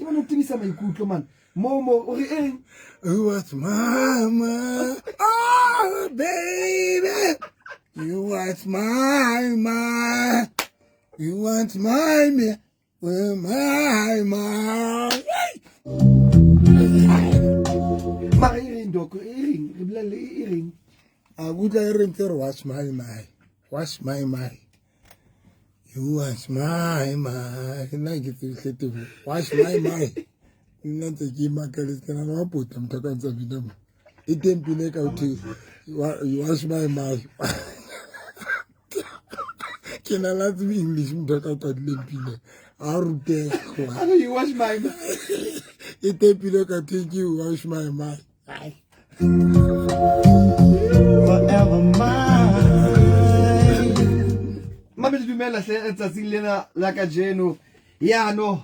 Ke bona o tebisa maikutlo man. Mo mo o re eng? What's mama? Oh baby. You want my my. You want my me. My my. Mara e reng doko e reng re bolelle e reng? A kutlwa e reng tse re wash my my. Wash my my. You wash my my. Nna ke tsebihle tebo. Wash my my. Nna ntse ke imakaletse ke nana wa pota motho ka ntsa bina mo. E teng pina e ka thwe you wash my my. Ke na la tsebe English motho ka qadileng pina. A rutega. You wash my my. E teng pina e ka thwe ke you wash my my. Forever mine. Mamedi dumela hle tsatsing lena la kajeno. Ya no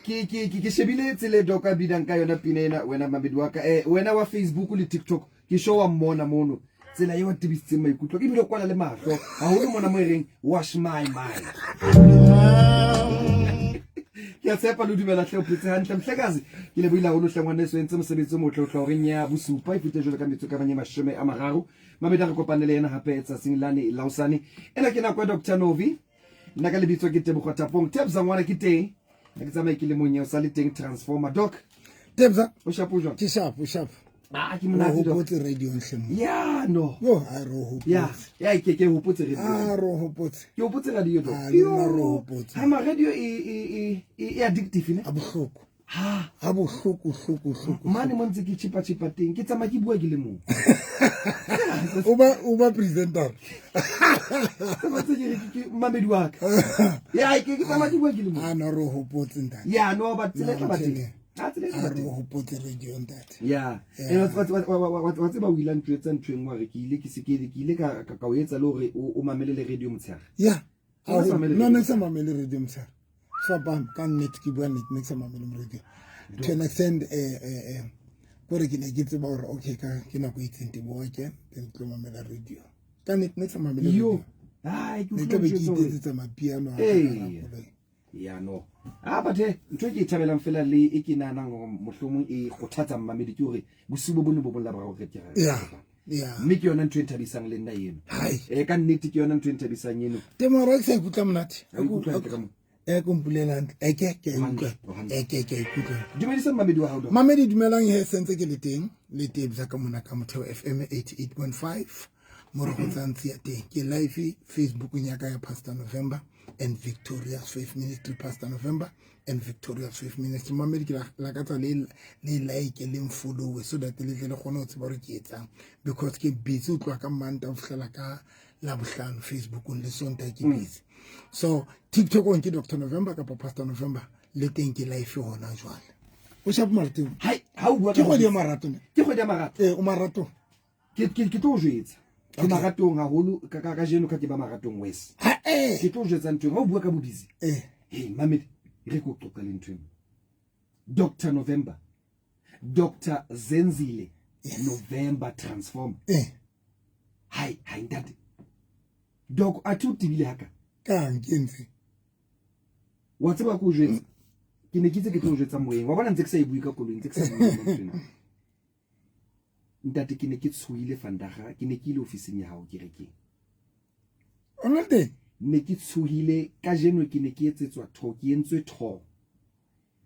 ke ke ke ke shebile tsele doka bidang ka yona pina ena wena mamedi wa ka eh wena wa Facebook le TikTok ke show wa mmona mono tsela eo a tebisitseng maikutlo ke bile kwala le mahlo haholo mona mo e reng wash my mind ke a tshepa le dumela hle o phetse hantle mhlekazi ke lebohile haholo hle ngwaneso entse mosebetsi o motle o tla horeng ya bosupa e fete jwalo ka metso ka banye 30 mabedi a re kopane le yena hape tsatsing lane la hosane ena ke nako ya Dr Novi nna ka lebitso ke Tebogo Thapong Tebza ngwana ke teng ha ke tsamaye ke le mong eo sa le teng transformer doc Tebza o shapo jwang ke shapo shapo ah ke monate doc hopotse radio nhle mo ya no yo a re hopotse ya ya ke ke hopotse radio a re hopotse ke hopotse radio doc a le nna re hopotse ha ma radio e e e e addictive ne a bohloko ha ha bohloko hloko hloko mane mo ntse ke chipa chipa teng ke tsamaya ke bua ke le mong o ba o ba presenter tsamaya ke re ke mamedi wa ka ya ke ke tsamaya ke bua ke le mong a no re hopotse ntate ya no ba tsela tla ba teng a tsela tla ba re teng hopotse radio ntate ya wa tseba o ile ntjwetsa ntho e nngwe re ke ile ke se ke ke ile ka ka o etsa le hore o mamele le radio motshehare ya no ne ke sa mamele radio motshehare fapano ka nnete ke bua nnete ne ke sa mamele radio to an extent eh eh eh kore ke ne ke tseba gore okay ka ke nako e itseng teboa ke then tlo mamela radio ka nnete ne ke sa mamele radio ai ke ne tlabe ke itetsetsa mapiano a ka ya no a but ntho e ke e thabelang fela le e ke nahanang hore mohlomong e kgothatsa mmamedi ke hore bosiu bo bone bo bong la boraro re ke mme ke yona ntho e nthabisang le nna eno e ka nnete ke yona ntho e nthabisang eno temora ke sa ikutlwa monate e ko mpulele hantle eke ke a ikutlwa eke ke a ikutlwa dumedisa mamedi wa hao mamedi dumelang he sentse ke le teng le tebza ka mona ka motheo fm 88.5 mo re go tsantsi ya teng ke live facebookong ya ka ya pastor november and victorious faith ministry pastor november and victorious faith ministry mamedi ke lakatsa le le like le mfollowe so that le tle le kgone go tseba gore ke etsang because ke busy o tloha ka manta o fihlela ka labohlano facebookong le sonta ke busy so tiktokong ke dr november kapa pastor november le teng ke life gona jwale o shapo maratong hai ha o bua ke kgwedi ya marato ne ke kgwedi ya marato ee o maratong ke ke ke tlo jwetsa ke maratong haholo ka ka kajeno ka ke ba maratong wes ke tlo jwetsa ntho ha o bua ka bobisi eh hey mamedi re ko qoqa le ntho Dr November Dr Zenzile yes. November transform eh hai hai ntate doc a thi o tibile haka kang ke ntse wa tseba ko jwetsa ke ne ke itse ke tlo jwetsa moyeng wa bona ntse ke sa e bue ka koloi ntse ke sa bue ntate ke ne ke tshohile vandaga ke ne ke ile ofising ya hao kerekeng o le teng ne ke tshohile kajeno ke ne ke etsetswa tho ke entswe tho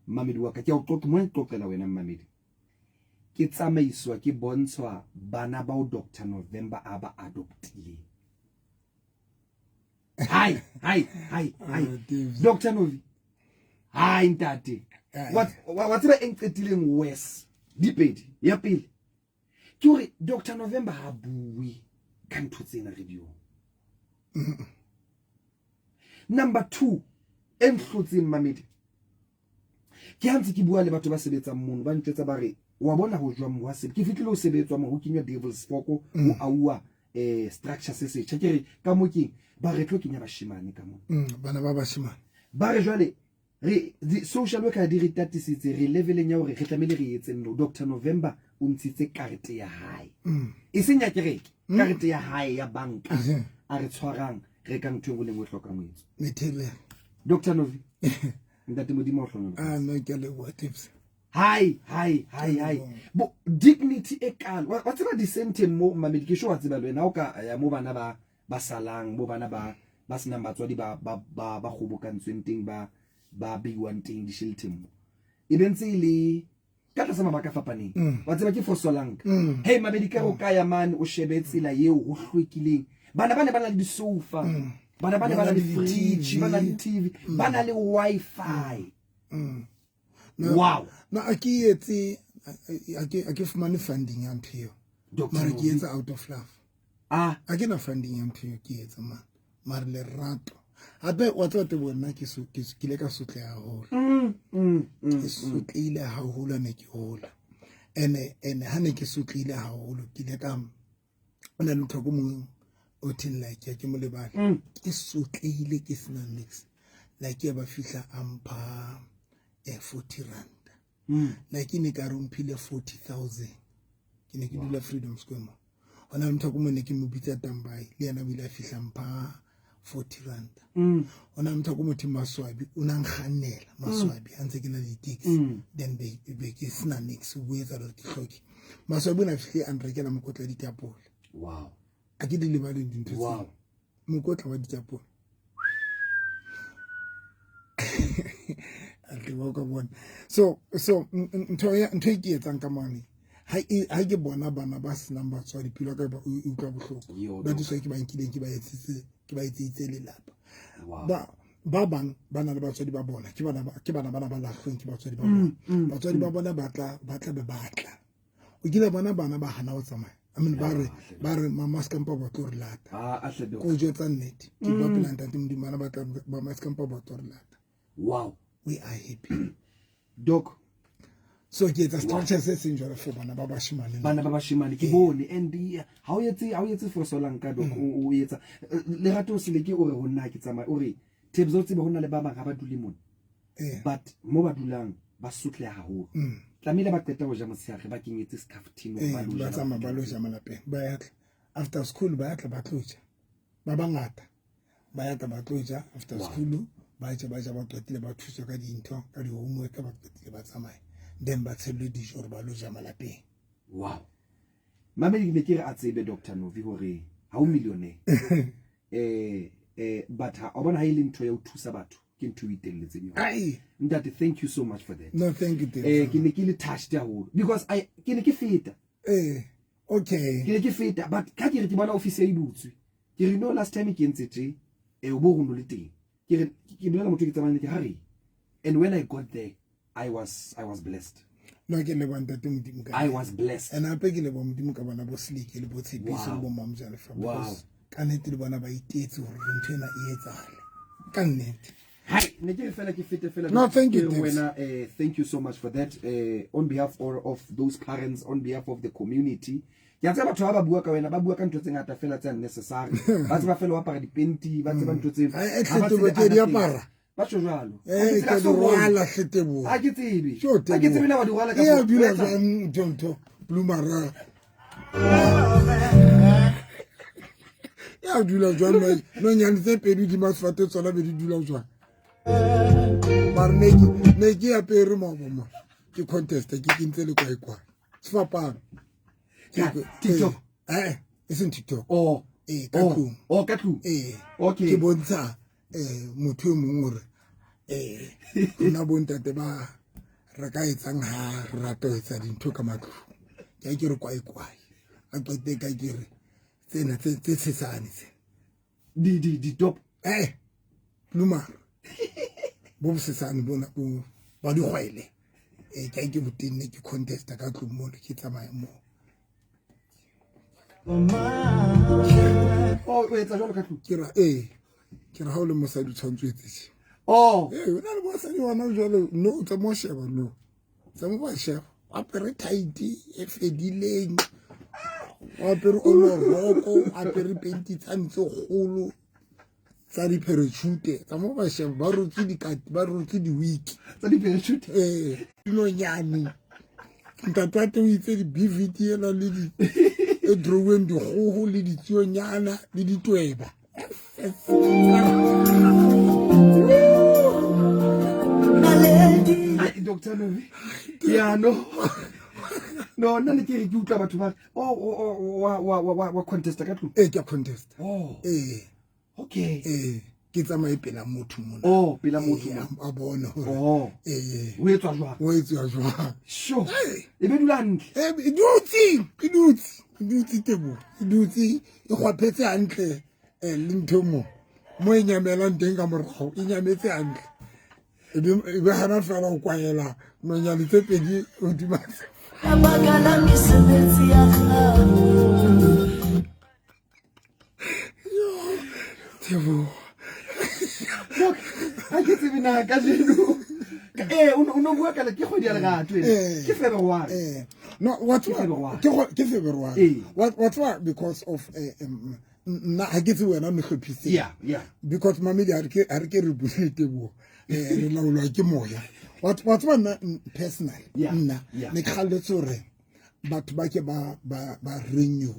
mmamedi wa ka ke a o qoqa mo qoqela wena mmamedi ke tsamaiswa ke bontshwa bana bao Dr November a ba adoptileng hai hai hai hai ah, Dr Novi hai ntate wa tseba e nqetileng worse dipedi ya pele ke hore Dr November ha bue ka ntho tsena radio number 2 e nhlotseng mamedi ke ha ntse ke bua le batho ba sebetsang mono ba ntjwetsa ba re wa bona ho jwang mo ke fihlile ho sebetswa mo ho kenywa devil's fork ho mm. auwa eh structure se setjha ke re ka mo keng ba re tlo kenya bashimane ka mo mm, bana ba bashimane ba re jwale re social worker di re tatisitse re leveleng ya hore re tlamehile re etse no Dr November o ntshitse karete ya hae mm. e seng ya kereke mm. karete ya hae ya banka a re tshwarang re ka ntho e nngwe le nngwe e hlokang ho etswa material Dr Novi Ntate Modimo o hlohonolofatse. Ah, no, ke a leboha, Tips. Hai, hai, hai, hai. Bo dignity e kalo. Wa tseba disenteng mo mamedi ke sho wa tseba le wena o ka ya mo bana ba ba salang, mo bana ba ba senang batswadi ba ba ba ba kgobokantsweng teng ba ba beiwang teng di-shelteng mo. E be ntse e le ka tlasa mabaka a fapaneng. Mm. Wa tseba ke fosolanka. Mm. Hey mamedi ka go ka ya mane o shebe tsela eo ho hlwekileng. Bana ba ne ba na le di-sofa. Mm. Bana ba ne ba na le fridge, ba na le TV, ba na le Wi-Fi. Mm. No, wow no a ke etse a ke fumane funding ya ntho eo mara ke etsa out of love ah a ke na funding ya ntho eo ke etsa man mara lerato hape wa tseba tebo nna ke so ke ile ka sotleha haholo mm, mm, mm, ke sotlehile haholo ne ke hola ene ene ha ne ke sotlehile haholo ke ile ka o na le motho ko mongwe o theng like ke mo lebale mm. ke sotlehile ke sena nix like ba fihla a mpha 40 rand mm. like ne ka re mphile 40000 ke ne ke dula Freedom Square mo ona le motho ko mongwe ne ke mo bitsa Tambai le yena o ile a fihla mpha 40 rand mm. ona le motho ko motho Maswabi o na nkgannela Maswabi a ntse ke na le taxi mm. then be ke sena nix o boetsa gore ke hloke Maswabi o ne a fihle a nrekela mokotla wa ditapole wow a ke di lebale dintho wow mokotla wa ditapole a tle ba ka bona so so ntho ya ntho e ke etsang ka mane ha e ha ke bona bana ba senang batswadi pelo ya ka ba e utlwa bohloko ba diswa ke ba nkileng ke ba etsitse ke ba etseditse lelapa ba ba bang ba na le batswadi ba bona ke bana ke bana bana ba lahlweng ke batswadi ba bona mm, mm, batswadi ba mm. bona ba tla ba tla be ba tla o kile bona bana ba hana ho tsamaya I mean ba re ba re mama se kampa ba tlo re lata ah, ko jwetsa nnete ke bua pela ntate Modimo bana ba tla mama se kampa ba tlo re lata wow we are happy doc so ke etsa structure se seng jwalo for bana ba bashimane bana ba bashimane ke bone and ha o etse ha o etse for solanka doc mm. o etsa eh, lerato o seleke o re ho nna ke tsamaya o re Tebs o tsebe ho na le ba bang ha ba dule mona eh. but mo ba dulang ba sotleha haholo mm. tlamehile ba qeta ho ja motshehare ba kenyetse scaftine eh, ba tsamaya ba lo ja malapeng ba ya tla after school ba ya tla ba tlo ja ba bangata ba ya tla ba tlo ja after school ba ja ba ja ba qetile ba thuswa ka dintho ka di-homework ba qetile ba tsamaya then ba tshelwe dijo gore ba lo ja malapeng wow mamedi ke ne ke re a tsebe Dr Novi hore ha o millionaire eh eh but ha o bona ha e le ntho ya ho thusa batho ke ntho e itelletseng yona Ai. ntate thank you so much for that no thank you Tebs. eh ke ne ke le touched haholo because i ke ne ke feta eh okay ke ne ke feta but ka ke re ke bona office e butswe ke re no last time ke ntse tje eh o bo go no le teng ke re ke bolela motho ke tsamayang ke ha re and when i got there i was i was blessed no ke leboha ntate Modimo ka i was blessed and hape ke leboha Modimo ka bona bo Seleke le bo Tshepiso le Wow. bo Mamjalefa Wow. because ka nnete le bona ba itetse hore ntho ena e etsahale ka nnete Hi, ne ke re fela ke fete fela No, thank you, ke re Tebs. wena eh thank you so much for that eh on behalf all of those parents on behalf of the community ke a tseba batho ba ba bua ka wena ba bua ka ntho tse ngata fela tse unnecessary ba tseba fela o apara dipenti ba tseba ntho tse Ai, ha ba hle, tsebe Tebo, ke di other things. apara. ba tjho jwalo Eh, Ha ke ke tsebe, di so wrong. rwala hle Teboho. ha ke tsebe Tjo, ha ke tsebe na wa di rwala E ya kapa- dula o etsang? jwang ntho ntho blumara ya dula jwang nonyane tse pedi di masefate tsona be di dula jwang mare ne ke apere maoba mo ke contest ke kentse le kwaekwae sefapano TikTok? ee e seng TikTok oh ee ka oh tlung oh ka tlung ee Okay. ke bontsha um motho e mongwe gore um rona bontate ba re ka etsang ha re rata ho etsa dintho ka matlong ke a ke re kwaekwae a qete ka ke re tsena tse tshesane tse di di di top ee plumara bo bosesane bona bo ba dikgwele ee ke a ke botenne ke contesta ka tlong mono ke tsamaya moo oh o etsa jwalo ka tlung ke ra ee ke ra ha o le mosadi o tshwanetse o etse tje oh ee o na le basadi bana jwale no o tsamao sheba no tsamao ba sheba o apere tight e fedileng o apere oloroko o apere penti tsane tse kgolo tsa di-parachute tsamao ba sheba ba rotse dikati ba rotse di-wiki tsa di-parachute ee dinonyane ntate wa teng o itse di-bvt ena le di e draweng dikgogo le ditsionyana le ditweba Doctor Novi. Ya no. No, nna ne ke re ke utlwa batho ba re, oh, oh, oh, wa wa wa wa contesta ka tlung. Ee, ke a contest. Oh. Ee. Okay. Ee, ke tsamaye pela motho mona. Oh, pela motho Ee, mona. a bone hore. Oh. Ee. O etswa jwang? O etswa jwang? Sure. Ee. E be dula hantle. E e dutse, e dutse, e dutse tebo. E dutse, e kgwaphetse hantle eh, le ntho mo. Mo e nyamelang teng ka morao, e nyametse hantle. E be e be hana fela o kwahela nonyane tse pedi hodima Ka baka la mesebetsi ya gago. Teboho. Doc, ha ke tsebe na kajeno. Ee, o no bua ka le ke kgwedi ya lerato ena. Eh. Ke February. Eh, no, wa Ke tseba February. ke ke February. Ee. Wa tseba because of nna ha ke tsebe wena o nhlophisitse. Yeah, yeah. Because mamedi ha re ke ha re ke re bue Teboho. Eh, re laolwa ke moya. Wa tseba nna personally Yeah, nna yeah. ne ke kgalletse hore batho ba ke ba ba ba renew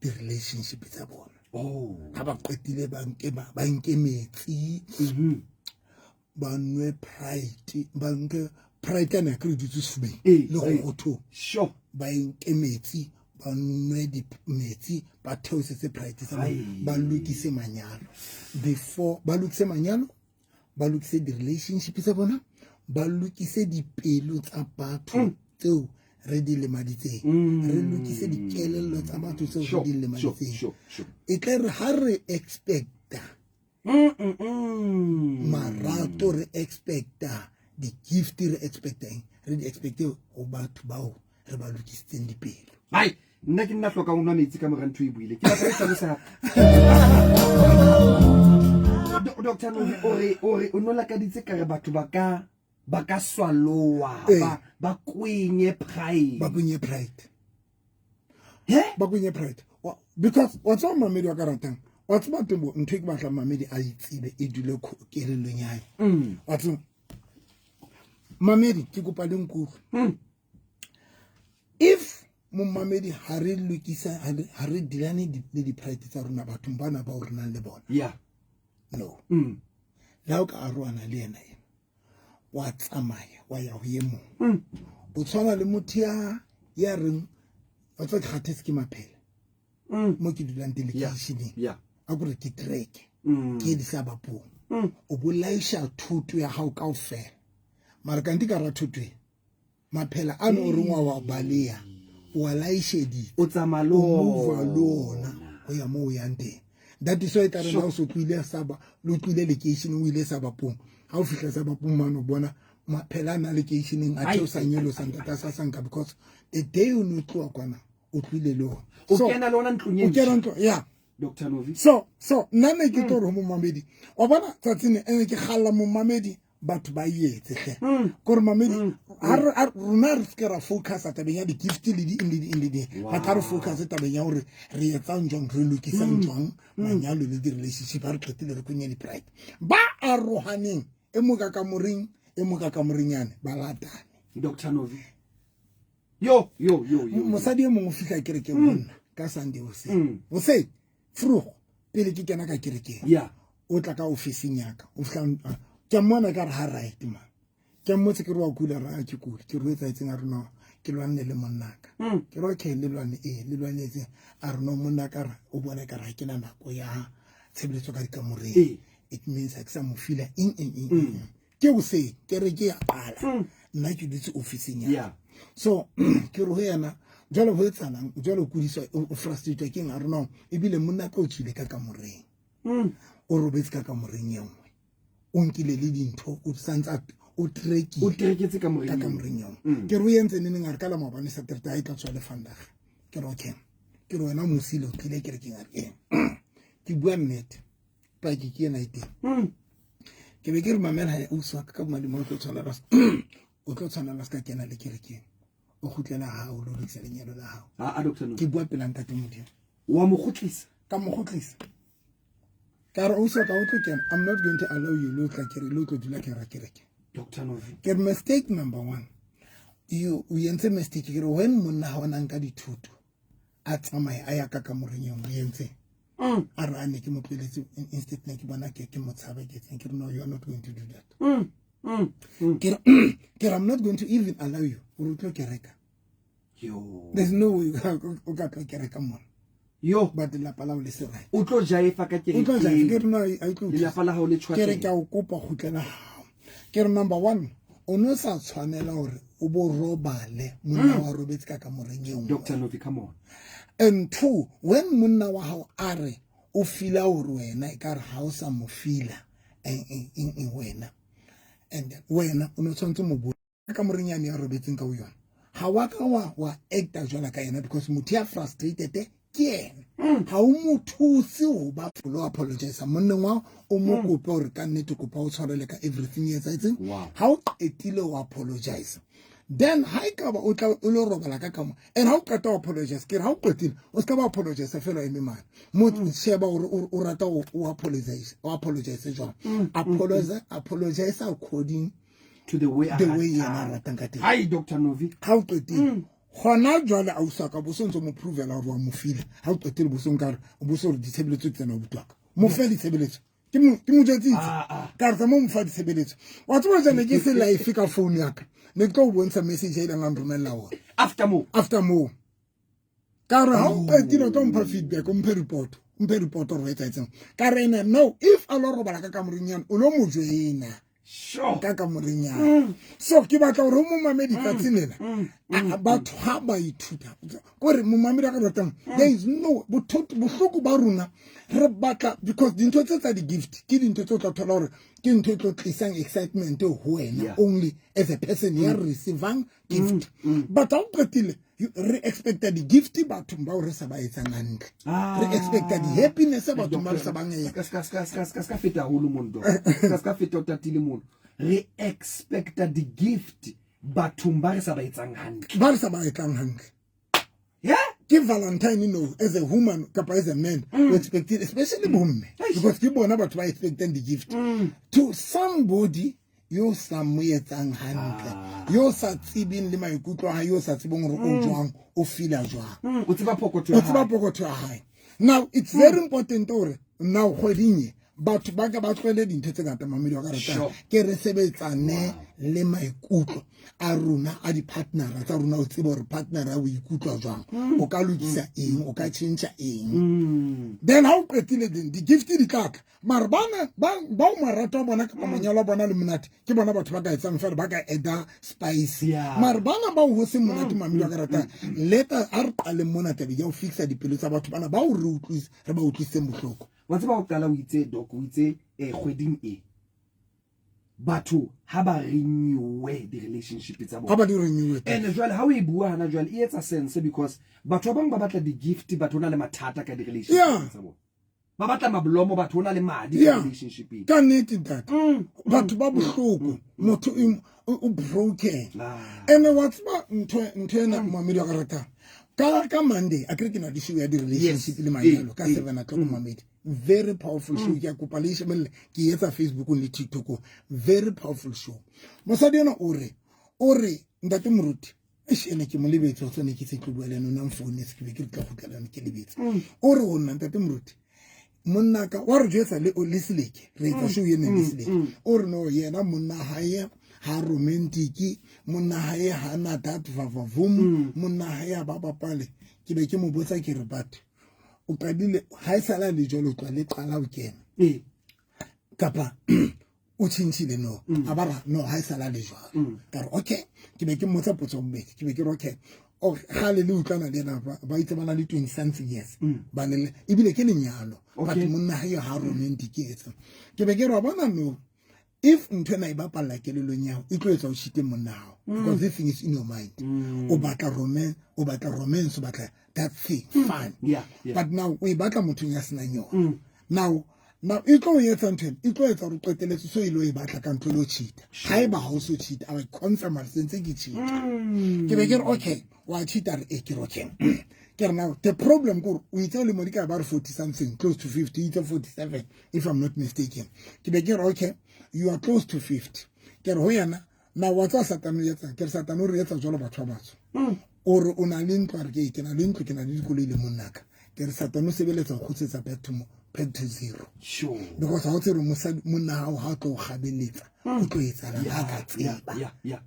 di-relationship tsa bona. Oh. Ha ba qetile ba nke ba ba nke metsi. Ba nwe pride, ba nke pride yana ke re dutse sefubeng Ee, le ee. go gothong. Sure. Ba nke metsi, ba nwe di metsi, ba theosetse pride tsa bona, Ai. ba lokise manyalo. Before ba lokise manyalo, ba lokise di-relationship tsa bona, ba lokise dipelo tsa batho tseo re di lemaditseng. Re lokise dikelello tsa batho tseo re Sure, di sure, lemaditseng. sure, sure. E tle re ha re expecta marato, re expecta di-gift, re expectang, re di expecte ho batho bao re ba lokisitseng dipelo. Hai, nna ke nna hlokang ho nwa metsi ka mora ntho e buile. Ke batla ho hlalosa hape. Doctor Novi o re o re o no lakaditse ka re batho ba ka ba ka swallowa, Ee. ba ba kwenye pride. Ba kwenye pride. He? Ba kwenye pride. Because wa tseba mamedi wa ka ratang, wa tseba Teboho, ntho e ke batlang mamedi a itsebe e dule kelellong ya hae. Wa tseba mamedi, ke kopa le nkutlwe. If momamedi ha re lokisa, ha re dilane le di-pride tsa rona bathong bana bao re nang le bona. Yeah. No. Le ha o ka arohana le yena ena, wa tsamaya wa ya ho e mong. O tshwana le motho ya reng, wa tseba ke kgathetse ke maphela. Mo ke dulang teng Yeah. lekeisheneng. Yeah. A kore ke treke. Ke di sa bapong. O bolaisha thoto ya hao kaofela. Mara kanti ka ra thoto e, maphela a no o reng wa wa baleha, o a laisheditse. O tsamaya le O move ona. le ona ho ya moo o yang teng. That is why e tla re ha o so tlohile sa ba, le tlohile lekeisheneng, o ile sa bapong. Ha o fihla sa bapong mane o bona maphela a na lekeisheneng a theosa nyolosa ntate a sa sanka, because the day o no tloha kwana, o tlohile le ona. O So, kena le ona ntlong e o kena ntjha. ntlo, yeah. Doctor Novi. So, so, nna ne ke tlo re ho momamedi, wa bona tsatsing le, ene ke kgalla momamedi, batho ba etse hle. Kore mamedi, ha re, ha rona re se ke ra focusa tabeng ya di-gift le di eng le di eng le di eng. But ha re focus tabeng ya hore re etsang jwang, re lokisang jwang manyalo le di-relationship, ha re qetile re kwenye di-pride. Ba arohaneng, e mong ka kamoreng, e mong ka kamoreng yane, ba latane. Doctor Novi. Yo, yo, yo, yo, yo. Mosadi e mong o fihla kerekeng ho nna ka Sunday hoseng. Hoseng, vroeg, pele ke kena ka kerekeng. Yeah. O tla ka ofising ya ka. O fihla, ke a mmona ka re ha right man. Ke a mmotsa ke re wa kula, ra ke kula. Ke re o etsahetseng, a re no, ke lwanne le monnaka. Ke re okay, le lwanne, ee, le lwanetse. A re no, monnaka re, o bona ka re ha ke na nako ya tshebeletso ka dikamoreng. Ee. It means ha ke sa mo feel-a eng, eng, eng, eng. Ke hoseng, kereke ya qala. Nna ke dutse ofising ya ka. Yeah. So, ke re ho yena, jwale ho etsahalang, jwale o kudiswa, o frustrated ke eng? A re no, ebile monna ka o tswile ka kamoreng. O robetse ka kamoreng e nngwe. O nkile le dintho, o santse a, o trekile. O treketse kamoreng Ka e nngwe. kamoreng e nngwe. Ke re o entse neneng, a re ka la maobane Saturday, ha e tla tswa le Vandag. Ke re okay. Ke re wena o mosile, o tlile kerekeng, a re ee. Ke bua nnete. Paki ke ena e teng. Ke be ke re mamela ha ausi wa ka ka bomadimabe, o tlo tshwanela o tlo tshwanela se ka kena le kerekeng. O kgutlela ha hao, o lo lokisa lenyalo la hao. Ha, a Doctor Novi. Ke bua pela ntate Modimo. Wa mo kgutlisa? Ka mo kgutlisa. Ka re ausi wa ka o tlo kena, I'm not going to allow you lo tla kere, lo tlo dula ke ra kereke. Doctor Novi. Ke re mistake number 1. You, o entse mistake, ke re when monna ha o na nka dithuto, a tsamaye a ya ka kamoreng e nngwe, o entse. A re a ne ke mo tlohelletse, instead ne ke bona ke mo tshabe ke etseng. Ke re no, you are not going to do that. Ke re I'm not going to even allow you gore o tlo kereka. There's no way o ka tlo kereka mona. Yo. But lelapa la le se right. O tlo jaifa ka kereke. O tlo jaifa ke re no a tlo. Lelapa la hao le tshwate. Ke re ke a o kopa kgutlela hao. Ke re number 1 o no sa tshwanela hore o bo robale monna wa robetse ka kamoreng e nngwe. Dr. Novi, come on. And two, when monna wa hao a re o fila hore wena e ka re ha o sa mo fila eng wena and wena o no tshwanetse mo bo ka kamoreng yane ya robetseng ka o yona ha wa ka wa acta jwala ka yena because motho ya frustrated ke yena. Ha o mo thuse ho ba lo apologize monneng wa o mo kope hore ka nnete kopa o tshwarele ka everything e etsahetseng. Ha o qetile o apologize, then ha e ka ba o tla o lo robala ka kamo and ha o qeta o apologize, ke re ha o qetile o ska ba apologize fela eme mane motho sheba hore o rata o apologize, o apologize jwang. Apologize, apologize according to the way the way yena a ratang ka teng. Hi Dr. Novi, ha o qetile hona jwale a usa ka boso ntse mo provela hore wa mo fila. Ha o qetile boso nka re o boso hore ditshebeletso tsena o butwaka mo fe ditshebeletso ke mo jwetsitse ka re tsa mo fa ditshebeletso. Wa tseba jane ke se live ka phone ya ka ne ke tlo o bontsha message e ileng a nromella wona after mo after mo ka re ha o qetile o tlo mpha feedback, o mphe report, o mphe report hore o etsahetseng. Ka re ene no if a lo robala ka kamoreng yana o lo mo joina sure ka kamoreng yana. So ke batla hore o mo mamedi tsatsi lena batho ha ba ithuta kore momamedi a ka ratang there is no bohloko ba rona re batla because dintho tse tsa di-gift ke dintho tse o tla thola hore ke ntho e tlo tlisang excitement ho wena only as a person ya receivang gift. But ha o qetile re expecta di-gift bathong bao re sa ba etsang hantle, re expecta di-happiness bathong ba re sa bang etsang. Ska feta haholo mono, Doc. Ska feta o tatile mono. Re expecta di-gift bathong ba re sa ba etsang hantle. Ba re sa ba etsang hantle. Yeah. Ke Valentine no as a woman kapa as a man we expect it, especially bomme because ke bona batho ba expectang di-gift to somebody yo sa mo etsang hantle, yo sa tsebeng le maikutlo a hae, yo sa tsebeng hore o jwang, o feel-a jwang. O tseba pokotho ya O tseba pokotho ya hae. Now it's very important hore now kgweding e batho ba ka ba tlohele dintho tse ngata mamedi wa ka ratang. Ke re sebetsane le maikutlo a rona a di-partnera tsa rona, o tsebe hore partnera o ikutlwa jwang, o ka lokisa eng, o ka tjhentjha eng. Then ha o qetile then di-gift di tla tla. Mara bana bao marato a bona kapa manyalo a bona le monate ke bona batho ba ka etsang fela ba ka eda spice. Mara bana bao ho seng monate mamedi wa ka ratang, leta a re qaleng mona tabeng ya ho fixa dipelo tsa batho bana bao re utlwise re ba utlwisitseng bohloko. Wa tseba o qala o itse Doc, o itse kgweding e batho ha ba renew di-relationship tsa bona. Ha ba di renew. And jwale ha o e bua hana jwale e etsa sense because batho ba bang ba batla di-gift, batho na le mathata ka di-relationship tsa bona. Ba batla mablomo, batho na le madi ka relationship. Ka nnete ntate. Batho ba bohloko, motho o broken. And wa tseba ntho ena mamedi wa ka ratang. Ka Monday a kere ke na le show ya di-relationship le manyalo ka 7 o'clock mamedi. Very powerful show ke a kopa le shebelle, ke etsa Facebook le TikTok. Very powerful show. Mosadi ena o re ntate Moruti eish ene ke mo lebetse o tsone ke se tlo bua le ena, o na mfounetse ke be ke re tla kgutlela yone ke lebetse. O re ho nna ntate Moruti monna ka wa re jwetsa le le seleke re etsa show ene le seleke. O re no yena monna hae ha romantic, monna hae ha na that vavavum, monna hae a ba bapale. Ke be ke mo botsa ke re batho o qadile ha e sala le jwalo tla le qala ho kena kapa o tjhentjhile no a ba ra no ha e sala le jwalo. Ka re okay, ke be ke mmotsa potso bobedi, ke be ke re okay o gale le utlwana le ena ba itse ba na le 20 something years ba ne ebile ke lenyalo but monna hae ha romantic etsa. Ke be ke re wa bona no if ntho ena e bapalla kelellong ya hao e tlo etsa o cheat monna hao because this thing is in your mind. O batla romance, o batla romance, o batla that thing fine. But now o e batla mothong ya senang yona. Now e tlo etsa ntho ena, e tlo etsa hore o qetelletse so e lo e batla ka ntho e lo cheat. Haeba ha o so cheat, a confirm re sentse ke cheat. Ke be ke re okay, wa cheat a re e ke re okay. Ke re now the problem ke hore o itse o le mo di ka ba re 40 something, close to 50, itse 47 if I'm not mistaken. Ke be ke re okay, you are close to 50. Ke re ho yena na wa tswa Satane o etsang? Ke re Satane o re etsa jwalo batho ba batsho. O re o na le ntlo, a re ke na le ntlo, ke na le dikoloi le monnaka. Ke re Satane o sebeletsa ho kgutlisetsa back to Back to zero. Sure. Because ha o tsebe mosadi monna hao ha o tlo o kgabeletsa, o tlo etsahalang ha ka tseba.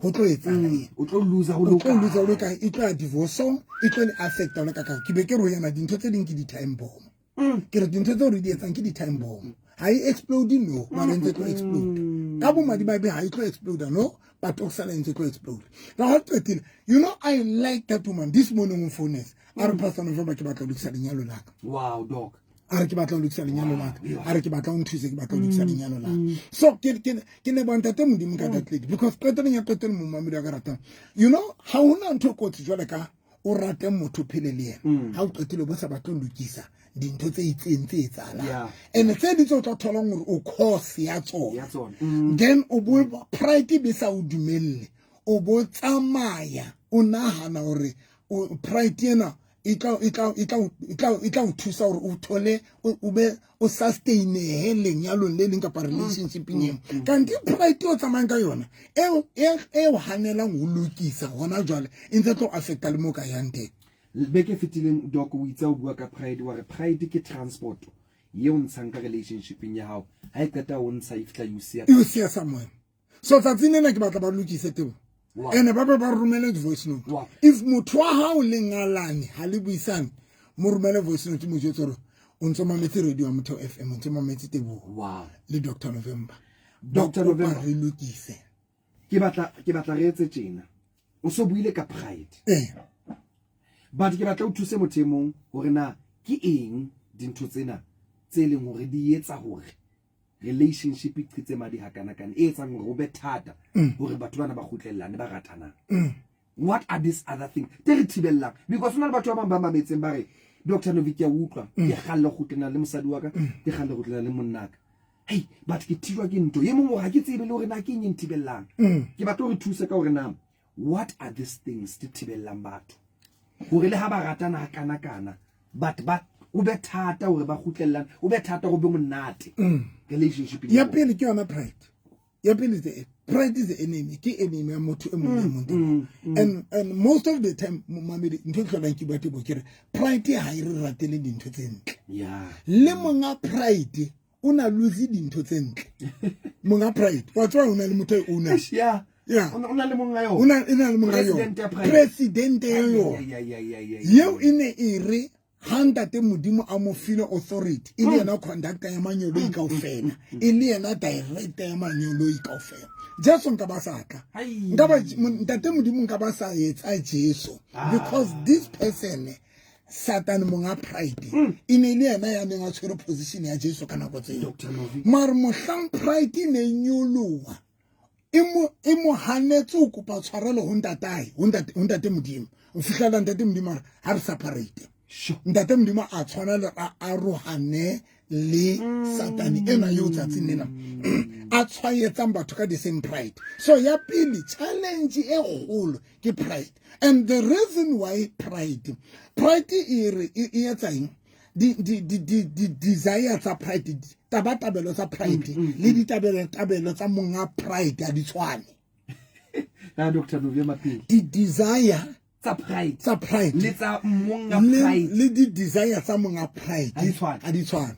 Ho tlo etsahala eng? O tlo loser ho O tlo loka. loser ho loka, e tlo ya divorce-ong, e tlo le affecta ho le kakang. Ke be ke re ho yena dintho tse ding ke di-time bomb. Ke re dintho tseo re di etsang ke di-time bomb. Ha e explode no, mara e ntse e tlo explode. Ka bomadimabe ha e tlo explode no, but o sala e ntse e tlo explode. Ra ha qetile, you know I like that woman. This morning o founetse. A re Pastor November ke batla ho lokisa lenyalo la ka. Wow, doc. A re ke batla ho lokisa lenyalo la ka. A re ke batla o nthuse, ke batla ho lokisa lenyalo la ka. So ke leboha Ntate Modimo ka that lady, because qetellong ya qetellong momamedi wa ka ratang. You know, ha hona ntho e kotsi jwale ka o rate motho phele le yena. Ha o qetile bo sa batle ho lokisa dintho tse itseng tse etsahalang. And tse ding tse o tla tholang hore o cause ya tsona. Ya tsona. Then o bo pride be sa o dumelle. O bo tsamaya o nahana hore o pride ena e tla, e tla, e tla, e tla, e tla o thusa hore o thole, o, o be, o sustaine-he lenyalong le leng kapa relationship-eng eo. Kanti pride o tsamayang ka yona, eo, e, e o hanelang ho lokisa hona jwale, e ntse tlo affecta le mo ka yang teng. Beke e fetileng, Doc, o itse o bua ka pride, wa re pride ke transport yeo ntshang ka relationship-eng ya hao. Ha e qeta ho ntsha, e fihla e o siya E o siya somewhere. So tsatsing lena ke batla ba lokise tebo. Wow. Ene ba be ba romele voice note. Wow. If motho wa hao le ngalane ha le buisane, mo romele voice note mo jwetse hore o ntso mametse radio ya Motheo FM, o ntso mametse Teboho. Wow. Le Doctor November. Doctor Ba kopa November. re lokise. Ke batla re etse tjena. O so buile ka pride. But ke batla o thuse motho e mong hore na ke eng dintho tsena tse leng hore di etsa hore relationship e qhitse madi hakanakana, e etsang hore ho be thata hore batho bana ba kgutlellane, ba ratanang. What are these other things tse re thibellang? Because hona le batho ba bang ba mametseng ba re, Doctor Novi, ke a utlwa, ke kgalle ho kgutlelana le mosadi wa ka, ke kgalle ho kgutlelana le monna ka. Hey, but ke thijwa ke ntho e mong hore ha ke tsebe le hore na ke eng e nthibellang. Ke batla hore thuse ka hore na what are these things tse thibellang batho hore le ha ba ratana hakanakana, but ba o be thata hore ba kgutlellane, o be thata hore be monate relationship Ya pele ke yona pride. Ya pele is the pride is the enemy. Ke enemy ya motho e mong le mong. And most of the time, momamedi, ntho e hlolang ke bua tebo ke re pride ha e re ratele dintho tse ntle. Le monga pride o na lose dintho tse ntle. Monga pride wa tswa o na le motho e owner. Eish, yeah. Yeah. O na le monga yona. O na, e na le monga yona. President ya pride. President ya Ai, yona. ai, ai, ai, ai, ai, Yeo ai. e ne e re ha ntate Modimo a mo file authority, e le yena conductor ya manyoloi kaofela, e le yena director ya manyoloi kaofela. Jesu nka ba sa tla. Ai. Nka ba, ntate Modimo nka ba sa etsa Jesu. Because this person, Satan monga pride, e ne le yena ya neng a tshwere position ya Jesu ka nako tseo. Doctor Novi. Mare mohlang pride e ne e nyoloha, e mo hanetse ho kopa tshwarelo ho ntatae, ho ntate, ho ntate Modimo. Ho fihlela ntate Modimo a re, ha re separate. Sure. Ntate Modimo a tshwana le a arohane le Satane ena eo tsatsing lena a tshwaetsang batho ka the same pride. So ya pele challenge e kgolo ke pride. And the reason why pride e re, e etsa eng? Di desire tsa pride, tabatabelo tsa pride, le ditabelo, tabelo tsa monga pride ha di tshwane. Ya Doctor Novia Mapele. Di desire tsa pride, tsa pride. Le tsa monga Le, pride. le di desire tsa monga pride. Ha di tshwane. Ha di tshwane.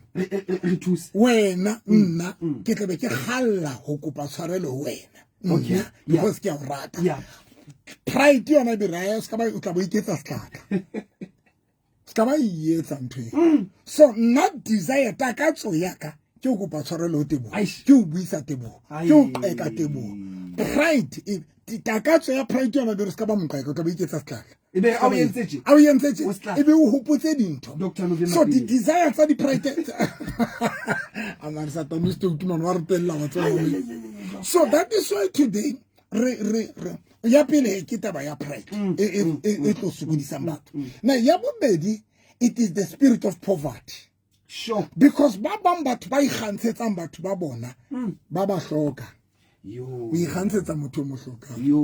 Re thuse. Wena, nna, ke tlabe ke kgalla ho kopa tshwarelo ho wena. Okay. Nna, Yeah. because ke a o rata. Yeah. Pride yona e be raya, se ka ba, o tla bo iketsa setlaka. Se ka ba e etsa ntho eo. So nna desire takatso ya ka ke ho kopa tshwarelo ho Teboho. Aish. Ke ho buisa Teboho. Ai. Ke ho qeka Teboho. Pride, takatso ya pride yona be re se ka ba moqeka, o tla bo iketsa setlaka. E be ha o entse tje? Ha o entse tje? O setlaka. E be o hopotse dintho. Doctor Novia So Mapele. di desire tsa di pride A mare Satane o se teng, man, wa re tella wa tseba. Ai, ai, ai, ai, ai, ai. So that is why today re ya pele ke taba ya pride e tlo sokodisang batho. Now ya bobedi, it is the spirit of poverty. Sure. Because ba bang batho ba ikgantshetsang batho ba bona, ba ba hloka. Yo. O ikgantshetsa motho o mo hlokang. Yo.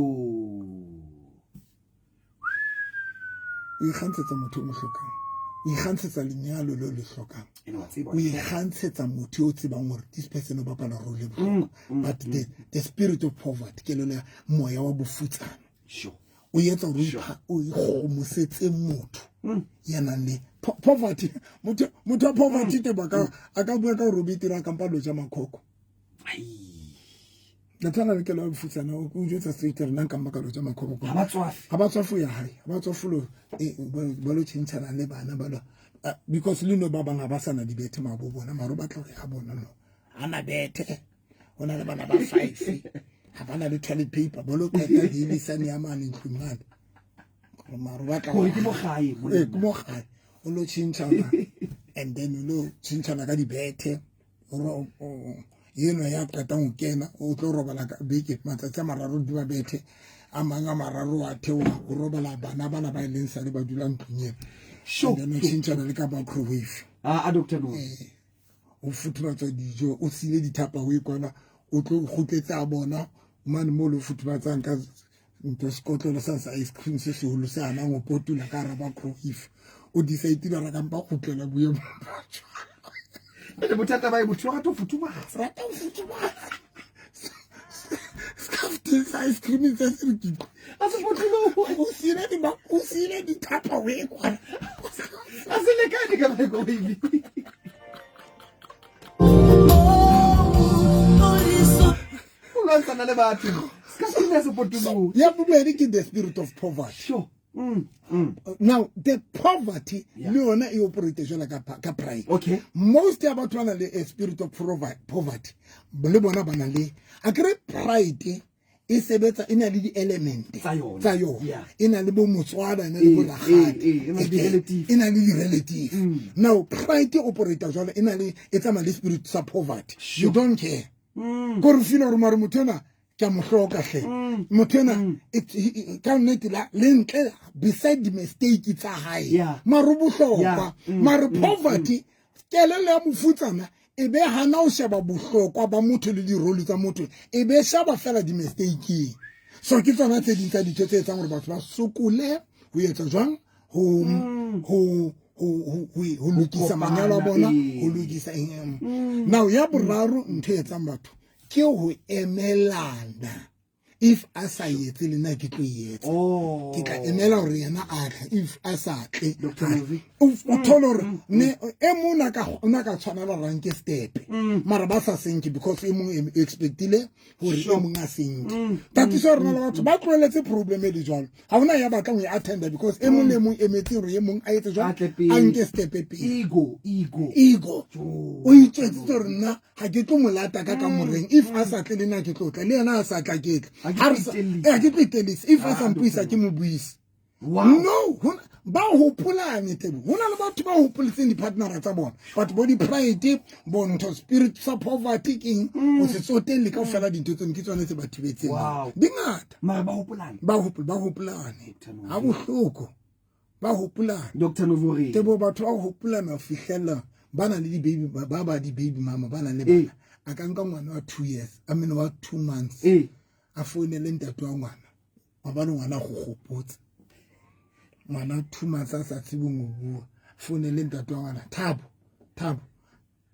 O ikgantshetsa motho o mo hlokang. O ikgantshetsa lenyalo leo le hlokang. Ene wa tseba. O ikgantshetsa motho o tsebang hore this person o bapala role e bohlokwa. But the spirit of poverty ke lona moya wa bofutsana. Sure. O etsa hore Sure. o ikgomosetse motho ya nang le Poverty, motho wa poverty te ba ka a ka bua ka gore o betere a kampa lo ja makhoko. Le tshwana le kelo ya bofutsana, o jwetsa straight re nna nka mpa ka lo ja makhoko. Ha ba tswafe. Ha ba tswafe ho ya hae, ha ba tswafe lo ba lo tjhentjhana le bana ba lo, because le no ba bang ha ba sana dibethe mabo bona, maro ba tla re ha bona no. Ha na bethe. Ho na le bana ba 5. Ha ba na le toilet paper, ba lo qeta dilisane ya mane ntlong mane. Maro ba tla Hore ke mo gae, monna. Ee, ke mo gae. O lo tjhentjhana and then o lo tjhentjhana ka dibethe. Hore eno ya qetang ho kena, o tlo robala ka beke matsatsi a mararo di ba bethe, a mang a mararo a theoha, o robala bana bana ba e leng sale ba dula ntlong ena. Sure. And then o tjhentjhana le ka microwave. A Doctor No. O futhumatsa dijo, o sile dithapa o e kwana, o tlo kgutletse a bona mane mo lo futhumatsang ka ntho sekotlolo sa sa ice cream se seholo se anang o potula ka hara microwave. O decide ra ka mpa kgutlela boemong ba jwalo. Ene bothata ba e motho o rata ho futhumatsa. Rata ho futhumatsa. Scafteng sa ice cream se se re ke A se potolohe. O sile di ba, o sile dithapa o e kwana. A se lekane ka microwave. O lwantshana le batho. Scafteng ya se potolohe. Ya bobedi ke the spirit of poverty. Sure. Now the poverty le yona e operate jwalo ka pride. Okay. Most ya batho ba na le a spirit of poverty. Le bona ba na le a kere pride e sebetsa e na le di-element Tsa yona. tsa yona. Yeah. E na le bo motswala, e na le bo rakgadi. E na le di-relative. E na le di-relative. Now pride e operate jwalo, e na le, e tsamaya le spirit sa poverty. Sure. You don't care. Ko re feel hore mare motho ena ke a mo hloka hle. Motho ena, ka nnete la, le ntle beside the mistake tsa hae. Yeah. Mare o bohlokwa. Yeah. Mare poverty, kelello ya mofutsana e be hana ho sheba bohlokwa ba motho le di-role tsa motho, e be sheba fela di-mistake-eng. So ke tsona tse ding tsa dintho tse etsang hore batho ba sokole ho etsa jwang, ho lokisa Ho kopana, manyalo a bona, ee. ho lokisa eng, eng. Now ya boraro ntho e etsang batho ke ho emelana. If a sa etse le nna ke tlo e etsa. Oh. Ke tla emela hore yena a tle. If a sa tle, Doctor a Novi. O thole hore ne, e mong o na ka tshwanela hore a nke step. Mara ba sa senke because e mong e expectile hore e Sure. mong a senke. Tatiso ya rona le batho ba tlohelletse problem e le jwalo. Ha hona ya batlang ho e attenda because e mong le e mong emetse hore e mong a etse jwang, A tle pele. a nke step pele. Ego, ego. Ego. Jo. O itjwetsitse hore nna ha ke tlo mo lata ka kamoreng. If a sa tle le nna ke tlo tla, le yena a sa tla ke tla. Ha ke Ha re tlo sa- itellisa. Eh, ha ke tlo itellisa. If a Ah, sa mpuisa, Doctor ke mo buise. Wow. No, ba hopolane tebo. Ho na le batho ba hopoletseng di-partnera tsa bona. Batho bo di-pride, bo ntho spirit sa poverty keng, ho se tsotelle kaofela dintho tseno ke tsona tse ba thibetseng. Wow. Di ngata. Mara ba hopolane. Ba hopolane. Doctor Novi. Ha bohloko. Ba hopolane. Doctor Novi. Tebo batho ba hopolana ho fihlella ba na le di-baby, ba ba di-baby mama, ba na le Eh. bana. A ka nka ngwana wa 2 years, I mean wa 2 months. Eh. A founele ntate wa ngwana. Maobane ngwana a go gopotse. Ngwana 2 months a sa tsebeng ho bua. Founele ntate wa ngwana, Thabo, Thabo.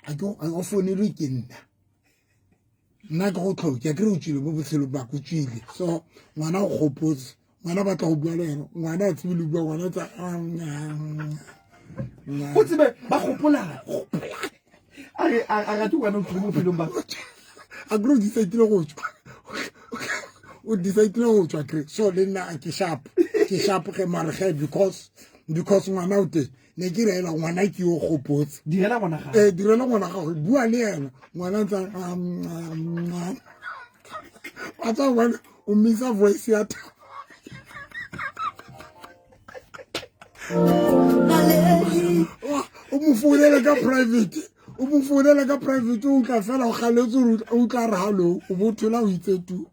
A ke o, a o founelwe ke nna. Nna ke go tlhoke, akere o tswile mo botshelong ba ka, o tswile. So ngwana o gopotse. Ngwana ba tla go bua le yena. Ngwana a tsebe le bua, ngwana tsa, O tsebe ba gopolana. A re, a rate ngwana o tswile mo bophelong ba. A kere o decide-ile go tswa. O decide-ile go tswa kere. So le nna ke sharp. Ke sharp ge mare ge because ngwana o teng. Ne ke reela ngwana ke yo gopotse. Direla ngwana gago. Direla ngwana gago, bua le yena. Ngwana ntse a Wa tseba hobane o misa voice ya Thabo. O mo founela ka private. O mo founela ka private, o utlwa fela o kgaletse hore o utlwa a re hallo, o bo thola o itse tu.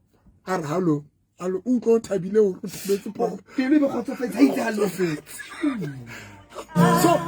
A re hallo. Hallo, o utlwa o thabile hore o thobetse phone. Pelo e be kgotsofetse, ha itse hallo fela. So,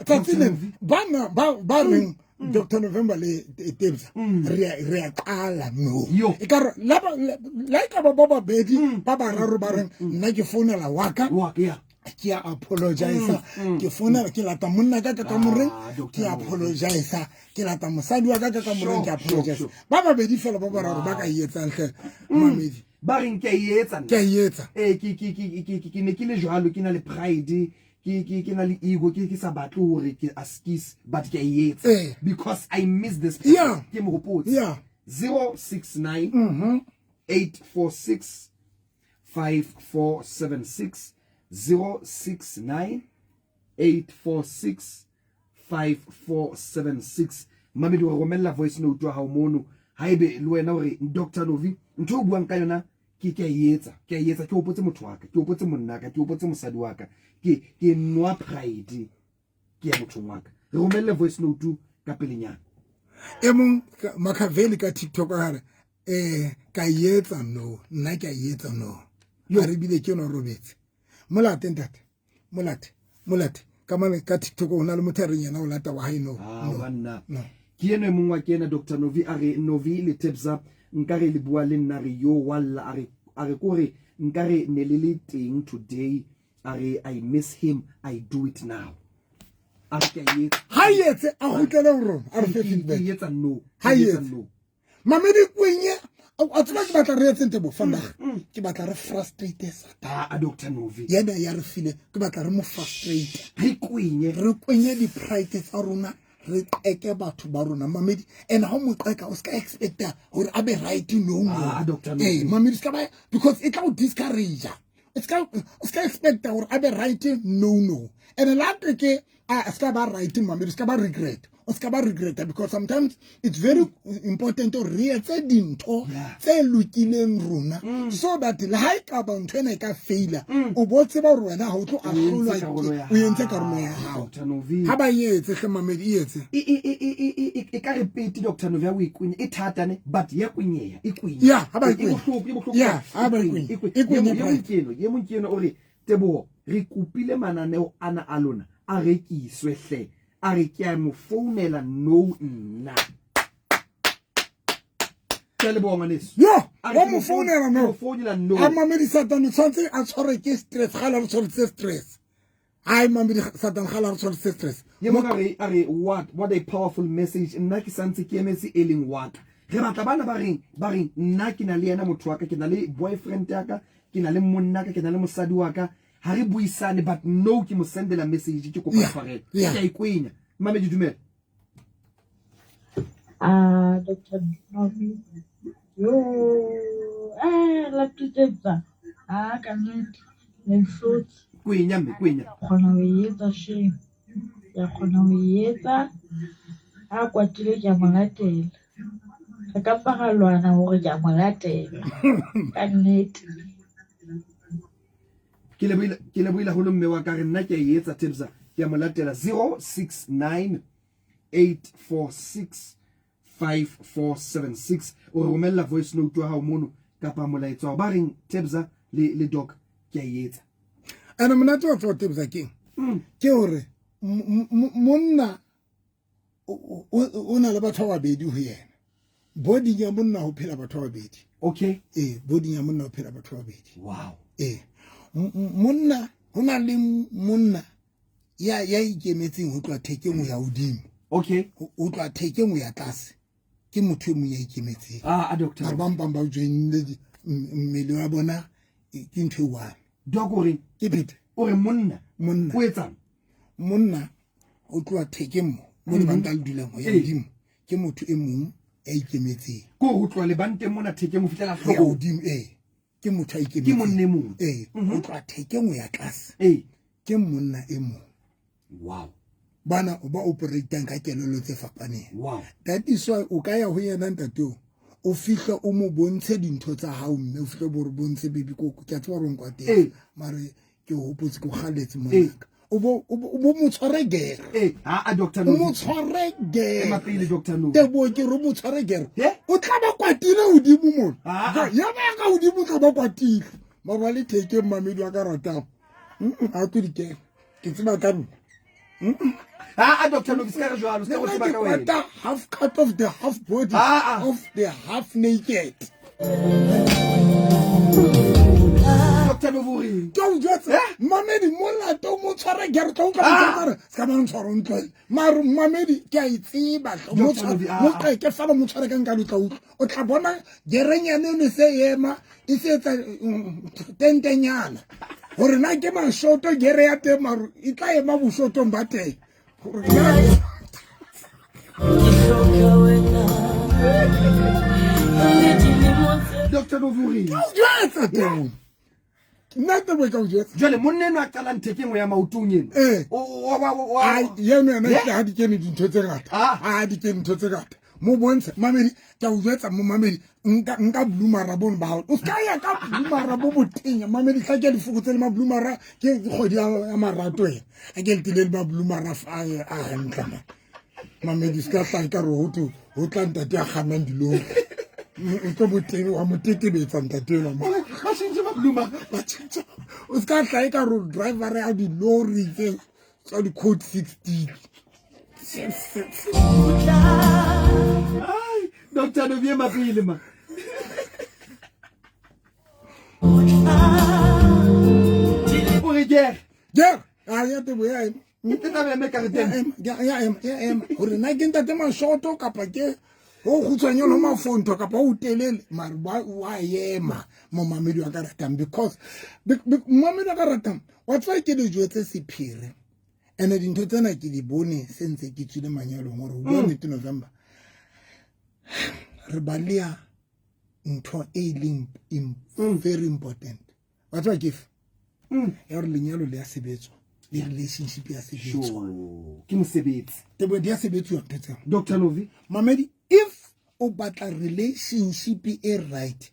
tsatsi le, bana ba reng Doctor November le Tebza, re a qala no. Yo. E ka re, la ba, la, la e ka ba ba babedi, ba bararo ba reng, nna ke founela wa ka. Wa ka, yeah. Ke a apologize. Ke founela, ke lata monna ka ka kamoreng, Doctor ke a November. apologize. Ke lata mosadi wa ka ka kamoreng, ke Sure, apologize. sure, sure. Ba babedi fela ba bararo ba ka e etsang hle, mamedi. Ba reng ke a e etsa nna. Ke a e etsa. Ke ne ke le jwalo, ke na le pride. ke ke ke na le ego ke ke sa batle hore ke askis but ke a e etsa Eh. because I miss this person Yeah. ke mo hopotse Yeah. 069 846 5476 069 846 5476 mamedi o re romella voice note wa hao mono haebe le wena o re Dr Novi ntho o buang ka yona ke ke a e etsa ke a e etsa ke hopotse motho wa ka ke hopotse monna ka ke hopotse mosadi wa ka ke ke nwa pride ke ya mothong wa ka re romelle voice note ka pelenyana e mong Makhaveli ka TikTok a re eh ka e etsa no nna ke a e etsa no a re bile ke no robetse molate ntate molate molate ka mane ka TikTok o na le motho a reng yena o lata wa hae no Ah, no banna no ke eno e mong wa ke ena Dr Novi a re Novi le Tebza nka re le bua le nna re yo walla a re a re kore nka re ne le le teng today a re I miss him I do it now a re ke a e etsa ha e etse a kgutlele ho rona a re fe Ke- ke feedback e etsa no Ha Ke e e etsa etse. no Mamedi kwenye a tseba ke batla re etseng tebo vandag ke batla re frustrate Satan a a Dr Novi yena ya re file ke batla re mo frustrate re kwenye re kwenye di-pride tsa rona re qeke batho ba rona mamedi and ha o mo qeka o ska expecta hore a be right no no Ah, Dr. Novi. ee mamedi o ska ba because e tla o discourage o ska o ska expecta hore a be right no no and la ke a ska ba right mamedi o ska ba regret o ska ba regreta because sometimes it's very important hore re etse dintho Yeah. tse lokileng rona so that le ha e ka ba ntho ena e ka faila o bo tseba hore wena ha o tlo ahlolwa entse karolo ya ke- o entse karolo ya hao, hao Dr. Novi. ha ba e etse hle mamedi e etse e e e e e e e ka re pete Dr Novi ya o e kwenye e thata ne but ya kwenyeha e kwenye Yeah, ha ba e E kwenye. bohloko e bohloko Yeah, ha ba e e kwenye. kwenye E kwenye Ye mong pride. ke eno ye mong ke eno o re Teboho re kopile mananeo ana a lona a rekiswe hle a re ke a mo founela no nna ke a leboha ngwaneso yo A re wa ke mo founela ke no mo founela no a mamedi satane tshwanetse a tshwarwe ke stress ga la re tshwarisitse stress ai mamedi satane ga la re tshwarisitse stress ye mong a re a re what a powerful message nna ke santse ke emetse e leng wa ka re batla bana ba reng ba reng nna ke na le yena motho wa ka ke na le boyfriend ya ka ke na le monna ka ke na le mosadi wa ka ha re buisane but no ke mo sendela message ke kopa Yeah, tshwarelo yeah. ke a ikwenya mamedi dumela Ah, Dr. Novi. Yo, eh, la tetsa. Ah, ka nnete. Le nhlotse. kwenya mme kwenya Kgona ho e etsa shame. Ke a kgona ho e etsa. Ha kwatile ke a mo latela. Re ka mpa ra lwana hore ke a mo latela. Ka nnete. Ke lebohile ke lebohile haholo mme wa ka re nna ke a e etsa Tebza ke a mo latela 069 846 5476 o re romella voice note wa hao mono kapa molaetsa wa ba reng Tebza le le doc ke a e etsa and monate wa tseba tebza keng ke hore monna o na le batho ba babedi ho yena boding ya monna ho phela batho ba babedi okay ee boding ya monna ho phela batho ba babedi wow ee monna ho na le monna ya ya ikemetseng ho tloha thekeng ho ya hodimo okay ho tloha thekeng ho ya tlase ke motho e mong ya ikemetseng ah a doctor mare ba mpang ba joinile mmele wa bona ke ntho e one doc o reng ke phete o re monna monna o etsang monna o tloha thekeng mo mo lebanta le dulang ho ya Ee. hodimo ke motho e mong ya ikemetseng ko ho tloha lebanteng mona thekeng ho fihlela ho ya hloohong hodimo ee ke motho a ke ikemetseng monna e mong ee ho tloha thekeng ho ya tlase ee ke monna e mong wow bana ba operatang ka kelello tse fapaneng wow that is why o ka ya ho yena ntate o fihla o mo bontshe dintho tsa hao mme o fihle bo re bontshe baby ko ke a tseba hore o nkwatetse Ee. mare ke o hopotse ke o kgalletse Ee. monaka o bo mo tshware gere ee ha a doctor o Novi mo tshware ema gere pele doctor Novi tebo ke re o mo tshware gere Eh? o tla ba kwatile hodimo mona Ah, ah. ya ba ka hodimo o tla ba kwatile mara wa le thekeng mamedi wa ka ratang a tlo dikena ke tseba ka nna ha a doctor Novi se ka re jwalo se ka go Nna tseba ke ka wena kwata half cut of the half body Ah, ah. of the half naked doctor Novi o reng ke o jwetsa Eh? mamedi molato o mo tshware ke re tla utlwa Ah. motho a re se ka ba ntshwara o ntlwaele mare mamedi ke a e tseba hle. Mo Dr. tshware- Novi, ah, mo ah. qeke fela mo tshware ka nka lo tla utlwa o tla bona gerenyane eno se ema e se etsa tentenyana Gore na ke mashoto gere ya teng maro e tla ema boshotong ba teng. Gore Doctor Novuri. Jwetsa teng. Nna tebo ka o jwetsa. Jwale monna eno a qalang thekeng ya maotong eno. Eh. O wa wa. Ai yeno yena ha di kene dintho tse ngata. Ha di kene dintho tse ngata. Mo bontshe mamedi ke o jwetsa mo mamedi nka nka blue bono ba hao. O ska ya ka blue bo botenya mamedi tla ke lefoko tse le ma blue mara ke kgwedi ya marato ena. A ke letile le ma blue mara a hantle man. Mamedi se ka tla ka re ho tlo ho tla ntate a kgannang dilori. O tlo boteng wa mo tetebetsa ntate enwa mo. Ba tjhentjhe ba blue mara. Ba tjhentjhe. O se ka tla e ka re driver ya dilori tse tsa di-code 16. Ai, Doctor Novie mapele ma. O re gere. Gere, a ya tebo ya ema. Ke tla be ka re teng. Ya ema, ya ema. Hore na ke ntate Mashoto kapa ke o kgutshwanyane ho mafontho kapa o telele mare wa ema momamedi wa ka ratang because momamedi wa ka ratang wa tseba ke le jwetse sephiri ene dintho tsena ke di bone se ntse ke tswile manyalong gore o bua nnete November re balea ntho e leng very important. Wa tseba ke efe? Ya gore lenyalo le ya sebetswa le relationship ya sebetswa. Ke mosebetsi. Tebo di ya sebetsuwa ntho tseo. Dr. Novi. Mamedi, if o batla relationship e right,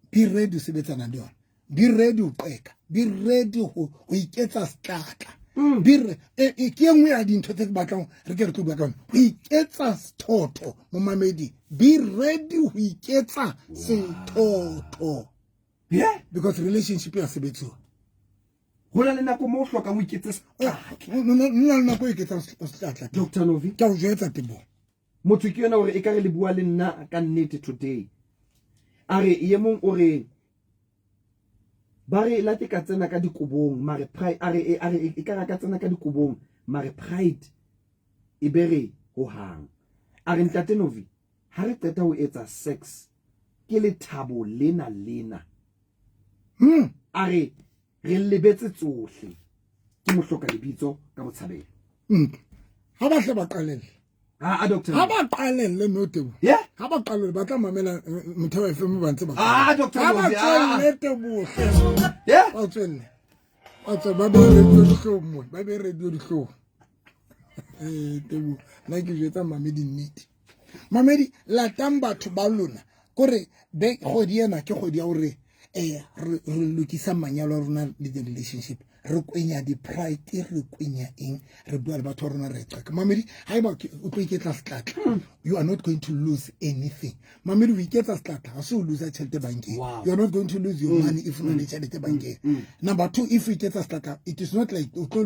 be ready ho sebetsana le yona. Be ready ho qeka. Be ready ho iketsa setlatla. Be ke e nngwe ya dintho tse ke batlang re ke re tlo bua ka yona. Ho iketsa sethotho momamedi. Be ready ho iketsa sethotho. Yeah. Because relationship ya sebetsuwa. Ho na le nako mo hlokang ho iketse setlatla. Ho na le nako e iketsang setlatla. Dr. Novi. Ke a o jwetsa Tebo. Motho ke yona hore e ka re le bua le nna ka nnete today. A re ye mong o re ba re la ke ka tsena ka dikobong mare pride a re a re e ka ka tsena ka dikobong mare pride e be re ho hang. A re ntate Novi ha re qeta ho etsa sex ke lethabo lena lena. A re re lebetse tsohle ke mohloka lebitso ka botshabelo. Ha ba hle ba qalelle. Ha doctor. Ha ba qalelle no Tebo. Yeah. Ha ba qalelle ba tla mamela Motheo FM ba ntse ba. Ah doctor. Ha ba tswelle Tebo. Yeah. Ba tswelle. Ba tswelle ba be radio dihlong mo. Ba be radio dihlong. Tebo nna ke jwetsa mamedi nnete. Mamedi latang batho ba lona kore be kgwedi ena ke kgwedi ya hore re lokisa manyalo a rona le the relationship. Re kwenya di-pride, re kwenya eng, re bua le batho ba rona re qaka. Mamedi haeba o tlo iketla setlatla, you are not going to lose anything. Mamedi o iketsa setlatla ha se o lose tjhelete bankeng. You are not going to lose your money if o na le tjhelete bankeng. Number two, if o iketsa setlatla, it is not like o tlo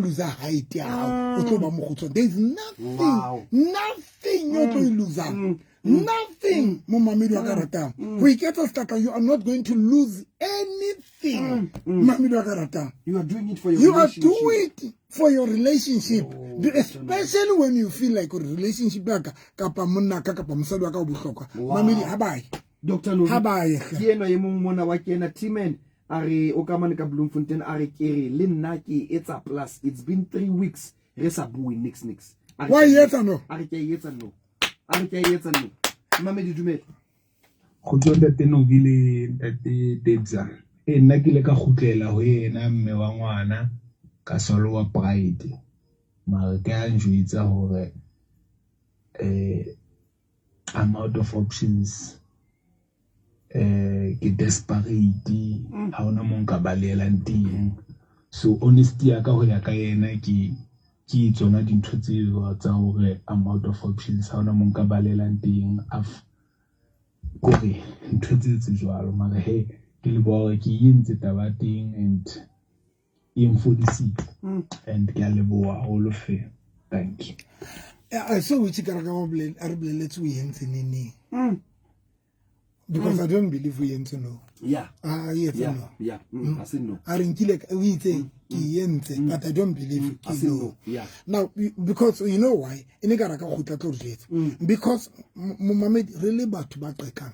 lose height ya hao, o tlo ba mokgutshwane. There is nothing, nothing o tlo e losang. Nothing, momamedi wa ka ratang. Ho iketsa setlatla, you are not going to lose anything. Momamedi wa ka ratang. You are doing it for your You are relationship. doing it for your relationship. Especially when you feel like relationship ya ka kapa monna ka kapa mosadi wa ka o bohlokwa. Mamedi ha ba ye. Dr. Novi. Ha ba ye. Ke enwa e mong mona wa kena T-Man a re o ka mane ka Bloemfontein a re ke re le nna ke etsa plus it's been 3 weeks re sa bue nix nix. Wa etsa no? A re ke etsa no. A re ke etsa no. Mamedi dumela. Kgotso ntate Novi le ntate Tebza. Nna ke ile ka kgutlela ho yena mme wa ngwana ka swallow pride. Mara ke a njwetsa hore I'm out of options. Ke desperate. Ha hona mo nka balehelang teng. So honesty ya ka ho ya ka yena ke tsona dintho tseo tsa hore I'm out of options. Ha hona mo nka balehelang teng. Kore ntho tse jwalo mara he ke le bore ke entse taba teng and e mfodisitse and ke a leboha haholo fe. Thank you. So which ka re a re boleletse o entse neng? Because I don't believe we entse no. Yeah. Ah, yes no. Yeah. I say no. A re nkile o itse ke entse but I don't believe I say no. Yeah. Now because you know why? E ne ka re ka kgutla tlo re jwetsa. Because momamedi re le batho ba qekang.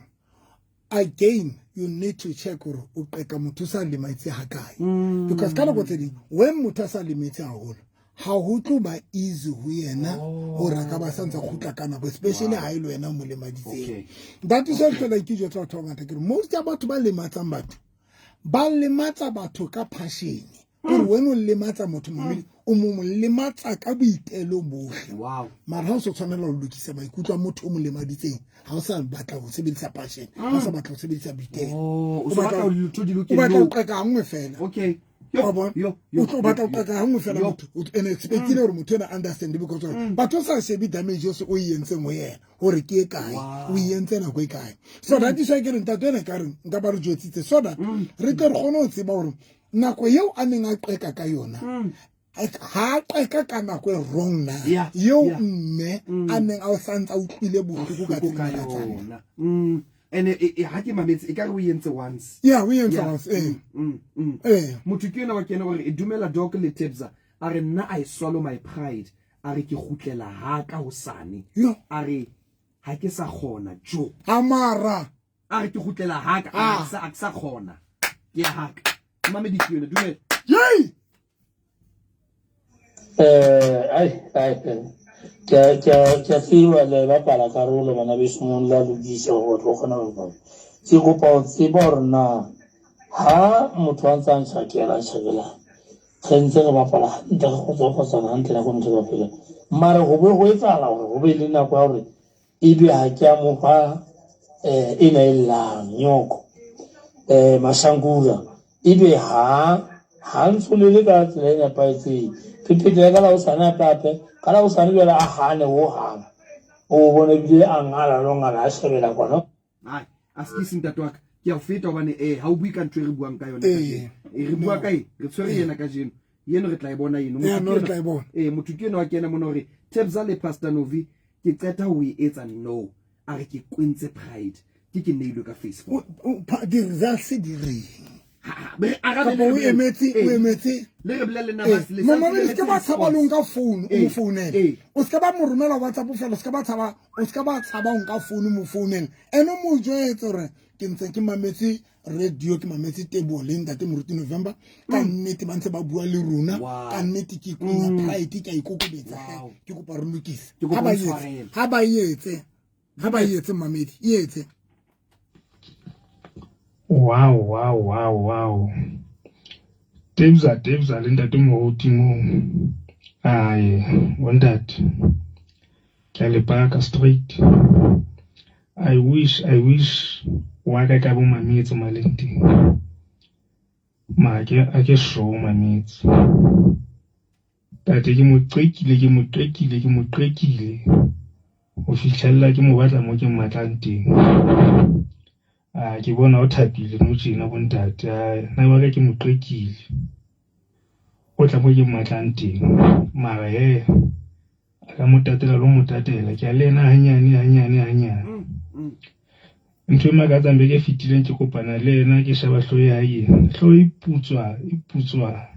Again, you need to check gore o qeka motho o sa lemetse ha kae, because ka nako tse ding when motho a sa lemetse haholo, ha ho tlo ba easy ho yena hore a ka ba santse kgutla ka nako, especially ha e le wena o mo lemaditseng. That is why hlola ke jwetsa batho ba bangata ke re most ya batho ba lematsang batho, ba lematsa batho ka passion, gore wena o lematsa motho momedi, o mo lematsa ka boitelo bohle. Mara ha o se tshwanela ho lokisa maikutlo a motho o mo lemaditseng, ha o sa batla ho sebedisa passion, ha o sa batla ho sebedisa boitelo. Oh, o O so batla ho dintho di loke o batla ho nou. qeka hanngwe fela. Yo, Wa bona? yo, yo, O tlo batla ho yo, qeka hanngwe fela yo. motho and expectile hore motho ena understand, because hore batho o sa shebe damage eo o e entseng ho yena hore ke e kae, o e entse nako e kae. So that is why ke re ntate ena ka reng nka ba re jwetsitse, so that re tle re kgone ho tseba hore nako eo a neng a qeka ka yona, ha a qeka ka nako e wrong na, eo mme a neng a santse a utlwile bohloko ka Bohloko ka tsela tsa yona. Ene ha ke mametse, e ka re o entse once. Yeah, o entse once, eh. Motho ke yena wa kena gore e dumela Doc le Tebza, a re nna I swallow my pride, a re ke kgutlela ha ka hosane. Yo. A re ha ke sa kgona jo. Amara. A re ke kgutlela ha ka, a re sa, a ke sa kgona. Ke ya ha ka. Mamedi ke yona, dumela. Yay! Ai, ai, ai. Ke a tseba le bapala karolo bana beso mo la lokisa hore o kgone ho bapala. Ke kopa ho tseba hore na ha motho a ntse a ntjhakela, tjhakela, re ntse re bapala hantle, re kgotsofatsana hantle nako ntse re bapala. Mara ho be ho etsahala hore ho be le nako ya hore ebe ha ke a mo fa, ena e llang, nyoko, mashankura, ebe ha ntsholele ka tsela e nepahetseng. Ke phete ka la hosane hape hape, ka la hosane jwale a hane ho hang. O bone ebile a ngala lo ngala, a shebela kwana. Ai, a se ke se ntate wa ka. Ke a o feta hobane, ha o bue ka ntho e re buang ka yona kajeno. Re bua ka eng? Re tshwere yena kajeno. Yeno re tla e bona eno. Yeah, Motho no, ke re tla e enwa- bona. Motho ke enwa wa kena mona hore Tebza le Pastor Novi ke qeta ho e etsa no. A re ke kwentse pride. Ke neilwe ka face phone. Di-results di reng? Ha, ha, be re arabe Kapa le o re emetse, o emetse. Le re bolelle na ba se le Mama, santse le le se ke ba emetse tshaba le response. nka phone, o mo founele. O se ke ba mo romela WhatsApp fela, o se ke ba tshaba, o se ke ba tshaba ho nka phone mo founele. Ene o mo jwetse hore ke ntse ke mametse radio, ke mametse Teboho le Ntate Moruti November. Ka nnete ba ntse ba bua le rona. Ka nnete ke ikunya pride, ke a ikokobetsa. Ke kopa re lokise. Ke kopa Ha ba o etse. ntshwarele. Ha ba etse. Ha ba etse, mamedi. E etse. Wow, wow, wow, wow. Tebza, Tebza le Ntate Moruti moo. Ai, bontate. Ke a le paka straight. I wish, I wish wa ka ka bo mametse maleng teng. Ma ke a ke sure o mametse. Tate ke mo qekile, ke mo qekile, ke mo qekile. Ho fihlella ke mo batla mo ke mmatlang teng. Ke bona o thapile nou tjena bontate. Ai, nna wa ka ke mo qekile. O tla mo ke mmatlang teng. Mara he, a ka mo tatela le ho mo tatela. Ke a le yena hanyane, hanyane, hanyane. Ntho e makatsang beke e fetileng ke kopana le yena, ke sheba hlooho ya hae. Hlooho e putswa, e putswa.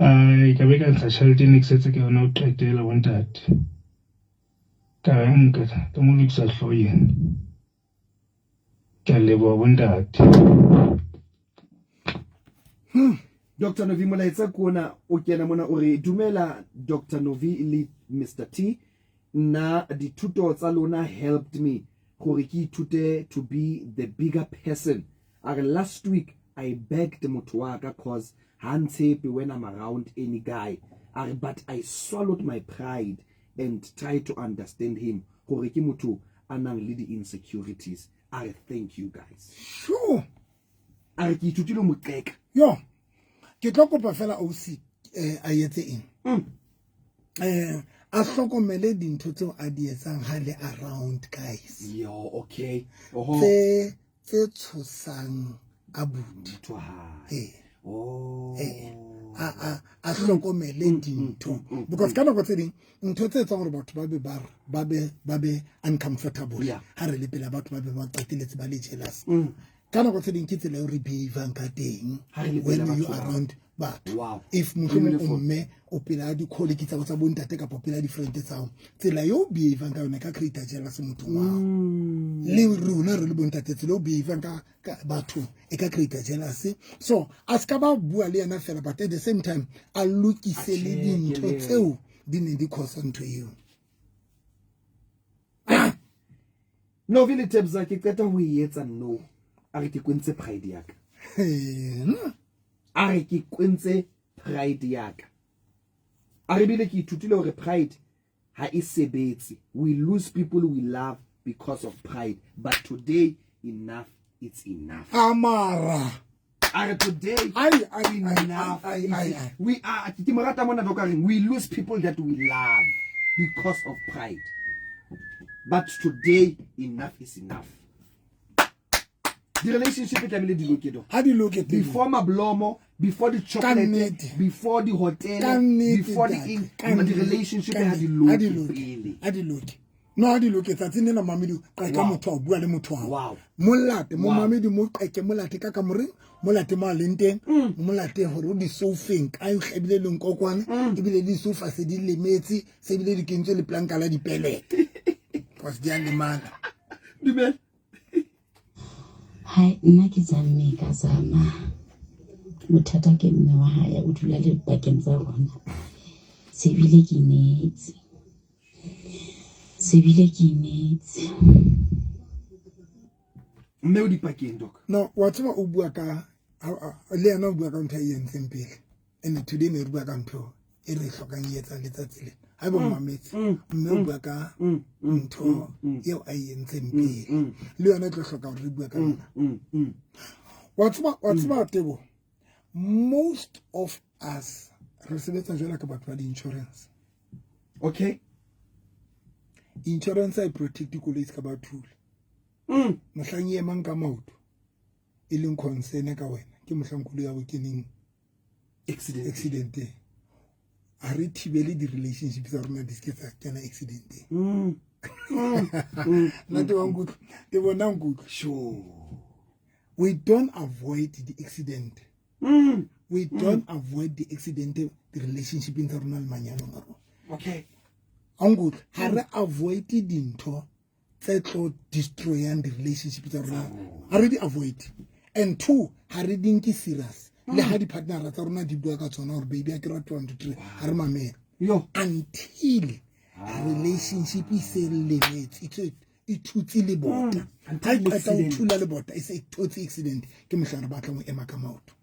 Ai, ka be ka ntsha tjhelete e ne ke setse ka yona ho qetela bontate. Ka re nka ka mo lokisa hlooho ena. Ke a leboha bontate. Doctor Novi molaetsa ke ona o kena mona o re dumela Doctor Novi le Mister T, nna dithuto tsa lona helped me gore ke ithute to be the bigger person. A re last week I begged motho wa ka cause ha ntshepe when I'm around any guy. A re but I swallowed my pride and try to understand him gore ke motho a nang le di-insecurities. A re thank you guys. Sure. A re ke ithutile ho mo qeka. Yo, ke tlo kopa fela OC, a etse eng? A hlokomele dintho tseo a di etsang ha le around guys. Yo, okay. Oho. Tse tshosang abuti. Motho wa hae. Oh. A hlokomele dintho. Because ka nako tse ding, ntho tse etsang hore batho ba be ba re, ba be, ba be uncomfortable. Ha re le pela batho ba be ba qeteletse ba le jealous. Ka nako tse ding ke tsela eo re behavang ka teng Ha re le when pela you batho ba. around batho. Wow. If mohlomong o Beautiful. mme o pela di-colleague tsa hao tsa bontate kapa o pela di-friend tsa hao, tsela eo o behavang ka yona e ka create jealous mothong wa hao. Le rona re le bontate tsela o behavang ka ka batho e ka create jealousy. So a se ka ba bua le yena fela, but at the same time a lokise le dintho tseo di neng di causa ntho eo. Novi le Tebza ke qeta ho e etsa no. A re ke kwentse pride ya ka. A re ke kwentse pride ya ka. A re bile ke ithutile hore pride ha e sebetse. We lose people we love because of pride, but today enough it's enough. Amara. A re today ai ai enough. Ai ai ai. We are ke mo rata mona doka reng we lose people that we love because of pride. But today enough is enough. Di-relationship e tlamehile di loke do. Ha di loke teng. Before mablomo, before the chocolate, before the hotel, before the eng, di-relationship ha di loke pele. Ha di loke. No, ha di loke tsatsing lena mamedi qeka motho a bua le motho wa Wow. Molate mo mamedi mo qeke molate ka kamoreng molate mo a leng teng molate hore o disoufeng kae o hlabile lenkokwana ebile le disoufa se di lemetse se ebile di kentswe leplanka la dipelete because di a lemala. Dumela. Hai, nna ke zamme ka zama. Bothata ke mme wa hae o dula le pakeng tsa rona. Se bile ke inetse. Se bile ke inetse. Mme o dipakeng doc. No, wa tseba o bua ka le yena o bua ka ntho e entseng pele. And today ne re bua ka ntho e re hlokang e etsang letsatsi lena. Ha bo mametse mme o bua ka ntho eo a e entseng pele. Le yona e tlo hloka hore re bua ka yona. Wa tseba Tebo, most of us re sebetsa jwalo ka batho ba di-insurance. Okay. Insurance ha e protect koloi se ka ba thula. Mohlang e emang ka maoto e leng concern ka wena ke mohlang koloi ya bo keneng accident. Ha re thibele di-relationship tsa rona di se ke tsa kena accidenteng. Nna te wa nkutlwa, te bona nkutlwa. Sure. We don't avoid the accident. We don't avoid the accident the relationship tsa rona le manyalong a rona. Okay. A nkutlwa, ha re avoid dintho tse tlo destroyang di-relationship tsa rona. Ha re di avoid. And two, ha re di nke serious. Le ha di-partnera tsa rona di bua ka tsona hore baby a ke rate 1 2 3, ha re mamele. Yo. Until relationship e se lemetse, e thutse lebota. Ha e qeta ho thula lebota, e se e thotse accident, ke mohlang re batlang ho ema ka maoto.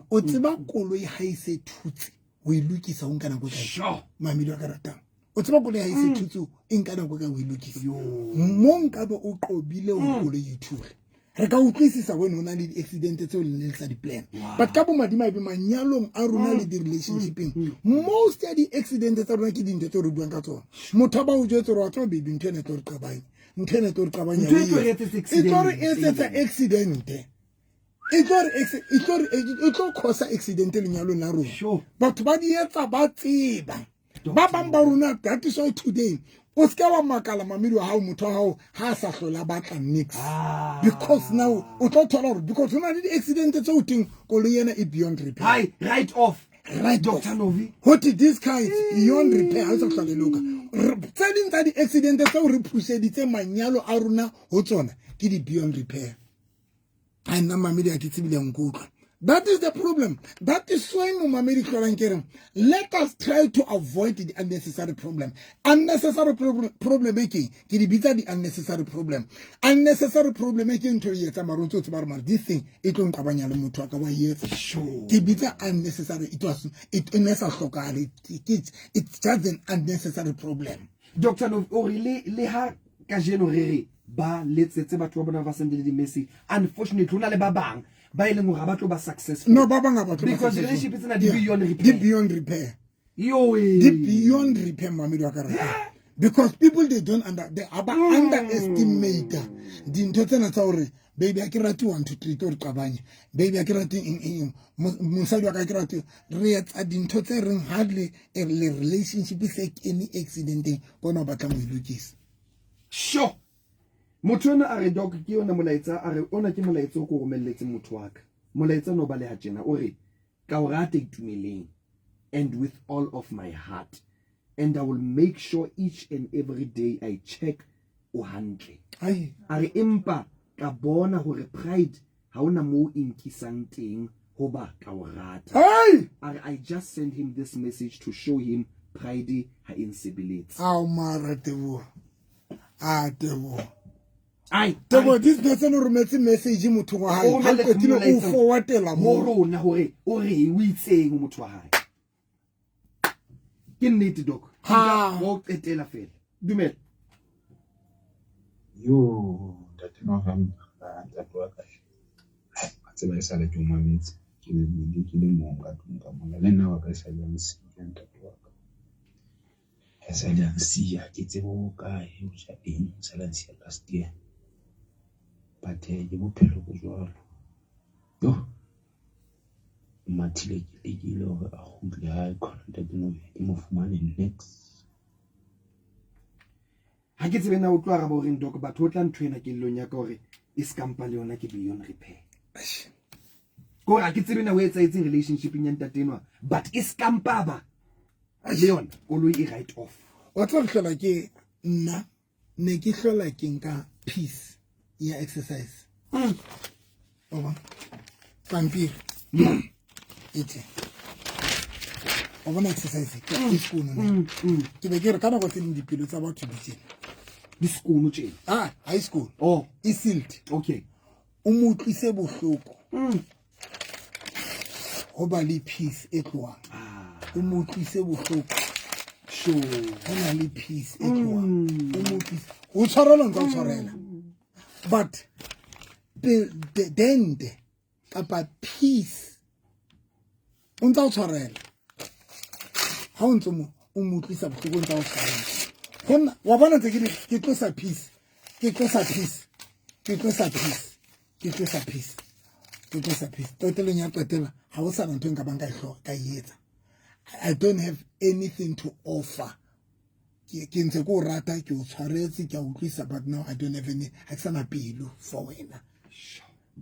O tseba koloi ha e se thutse, o e lokisa ho nka nako e kae? Sure. Mamedi wa ka ratang. O tseba koloi ha e se thutse, e nka nako e kae o e lokisa? Mo nkabe o qobile hore koloi e thule. Re ka utlwisisa when ho na le di-accident tseo le sa di-plan. But ka bomadimabe manyalong a rona le di-relationshipeng, most ya di-accident tsa rona ke dintho tseo re buang ka tsona. Motho a ba o jwetse hore wa tseba baby ntho ena e tlo re qabanya. Ntho ena e tlo re qabanya. Ntho e tlo re etsetsa E tlo re accident. etsetsa accident. E tlo re e tlo re, e tlo cause accident lenyalong la rona. Sure. Batho ba di etsa ba tseba. Ba bang ba rona, that is why today o se ke wa makala mamedi wa hao, motho wa hao ha a sa hlola batla nix. Because now o tlo thola hore because ho na le di-accident tseo teng koloi ena e beyond repair. Hai, right off. Right Doctor off. Novi. Ho thwe this car is beyond repair, ha o sa hlola e loka. Tse ding tsa di-accident tseo re phuseditse manyalo a rona ho tsona ke di beyond repair. Ha nna mamedi ha ke tsebe le nkutlwa. That is the problem. That is why momamedi hlolang ke reng, let us try to avoid the unnecessary problem. Unnecessary problem e keng? Ke di bitsa di unnecessary problem. Unnecessary problem e ke ntho e etsang mara o ntso tseba hore mara this thing e tlo nqabanya le motho wa ka wa e etsa. Sure. Ke bitsa unnecessary. It was, it e ne sa hlokahale. It's just an unnecessary problem. Doctor Novi, o re le ha kajeno re re ba letsetse batho ba bona ba send le di-message. Unfortunately, ho na le ba bang ba e leng hore ha ba tlo ba successful. No, ba bang ha ba tlo ba Because successful. relationship tsena di Yeah. beyond repair. Di beyond repair. Yo, eh. Di beyond repair, mamedi wa ka rata. Because people, they don't under, they ba underestimate dintho tsena tsa hore baby ha ke rate 1 2 3 tlo re qabanya. Baby ha ke rate eng, eng, eng. Mosadi wa ka ha ke rate. Re etsa dintho tse reng ha le relationship e se kene accidenteng, bona o batlang ho e lokisa. Sure. Motho ona a re doc ke yona molaetsa, a re ona ke molaetsa o ko romelletseng motho wa ka. Molaetsa no baleha tjena, o re ka o rata itumeleng and with all of my heart, and I will make sure each and every day I check o hantle. A re empa ka bona hore pride ha ona moo e nkisang teng hoba ka o rata. A re I just send him this message to show him pride ha e nsebeletse. Ao mara Teboho. A Teboho. Ai, Teboho, this person o rometse message mothong wa hae. Ha qetile o forwardela mo rona hore o re o itseng ho motho wa hae. Ke nnete doc. Ha. Mo qetela fela. Dumela. Yo, ntate November, ntate wa ka. Wa tseba e sale ke o mametse. Ke le ke le mong ka tlung ka mona. Le nna wa ka e sale a nsiya ntate wa ka. E sale a nsiya, ke tsebe o kae, o ja eng, o sale a nsiya last year. But ke bophelo bo jwalo. Yo, o mathile ke lekile hore a kgutle hae khona ntate November ke mo fumane next. Ha ke tsebe na o tlo araba o reng doc, batho o tla ntho ena kellong ya ka hore e skampa le yona ke beyond repair. Ke hore ha ke tsebe na o etsahetseng relationshipeng ya ntate enwa, but e skampa ba le yona koloi e write off. Wa tseba ke hlola ke nna ne ke hlola ke nka peace ya exercise. O bona? Pampiri. E tje. O bona exercise ke e skono ne. Ke be ke re ka nako tse ding dipelo tsa batho di tjena. Di skono tjena. Ah, ha e skono. Oh. E sealed. Okay. O mo utlwise bohloko. Ho ba le peace e tlohang. O mo utlwise bohloko. Sure. Ho na le peace e tlohang. O mo utlwise. O tshwarela ntse o tshwarela. But dente kapa peace o ntsa o tshwarela. Ha o ntse mo o mo utlwisa bohloko o ntsa o tshwarela. Ho nna wa bona ntse ke re ke tlosa peace. Ke tlosa peace. Ke tlosa peace. Ke tlosa peace. Ke tlosa peace. Qetellong ya qetela ha ho sana ntho e nka bang ka e hloka ka e etsa. I don't have anything to offer. Ke ntse ke o rata, ke o tshwaretse, ke a utlwisa, but now I don't have any, ha ke sana pelo for wena.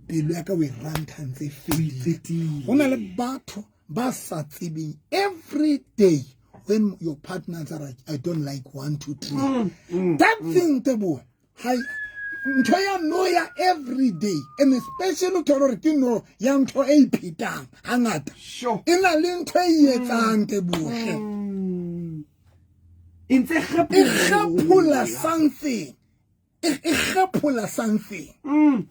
Pelo ya ka o e ranta ntse e fedile. Ho na le batho ba sa tsebeng every day when your partner are like, I don't like 1, 2, 3. That thing, Teboho, ha ntho ya no ya every day, and especially o thole hore ke no ya ntho e iphetang hangata. Sure. E na le ntho e etsang, Teboho. E ntse E kgephola something. E kgephola something.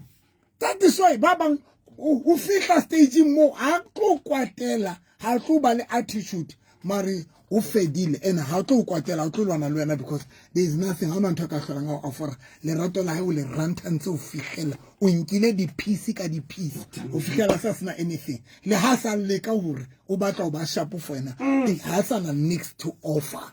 That is why ba bang o fihla stage mo ha tlo kwatela, ha tlo ba le attitude, mare o fedile and ha tlo kwatela, ha tlo lwana le wena because there is nothing, ha ona ntho e ka hlolang o offer. Lerato la hae o le ranta ntse o fihlela, o nkile di-piece ka di-piece, o fihlela sa sena anything. Le ha sa leka hore o batla ho ba sharp for wena, ha sa na next to offer.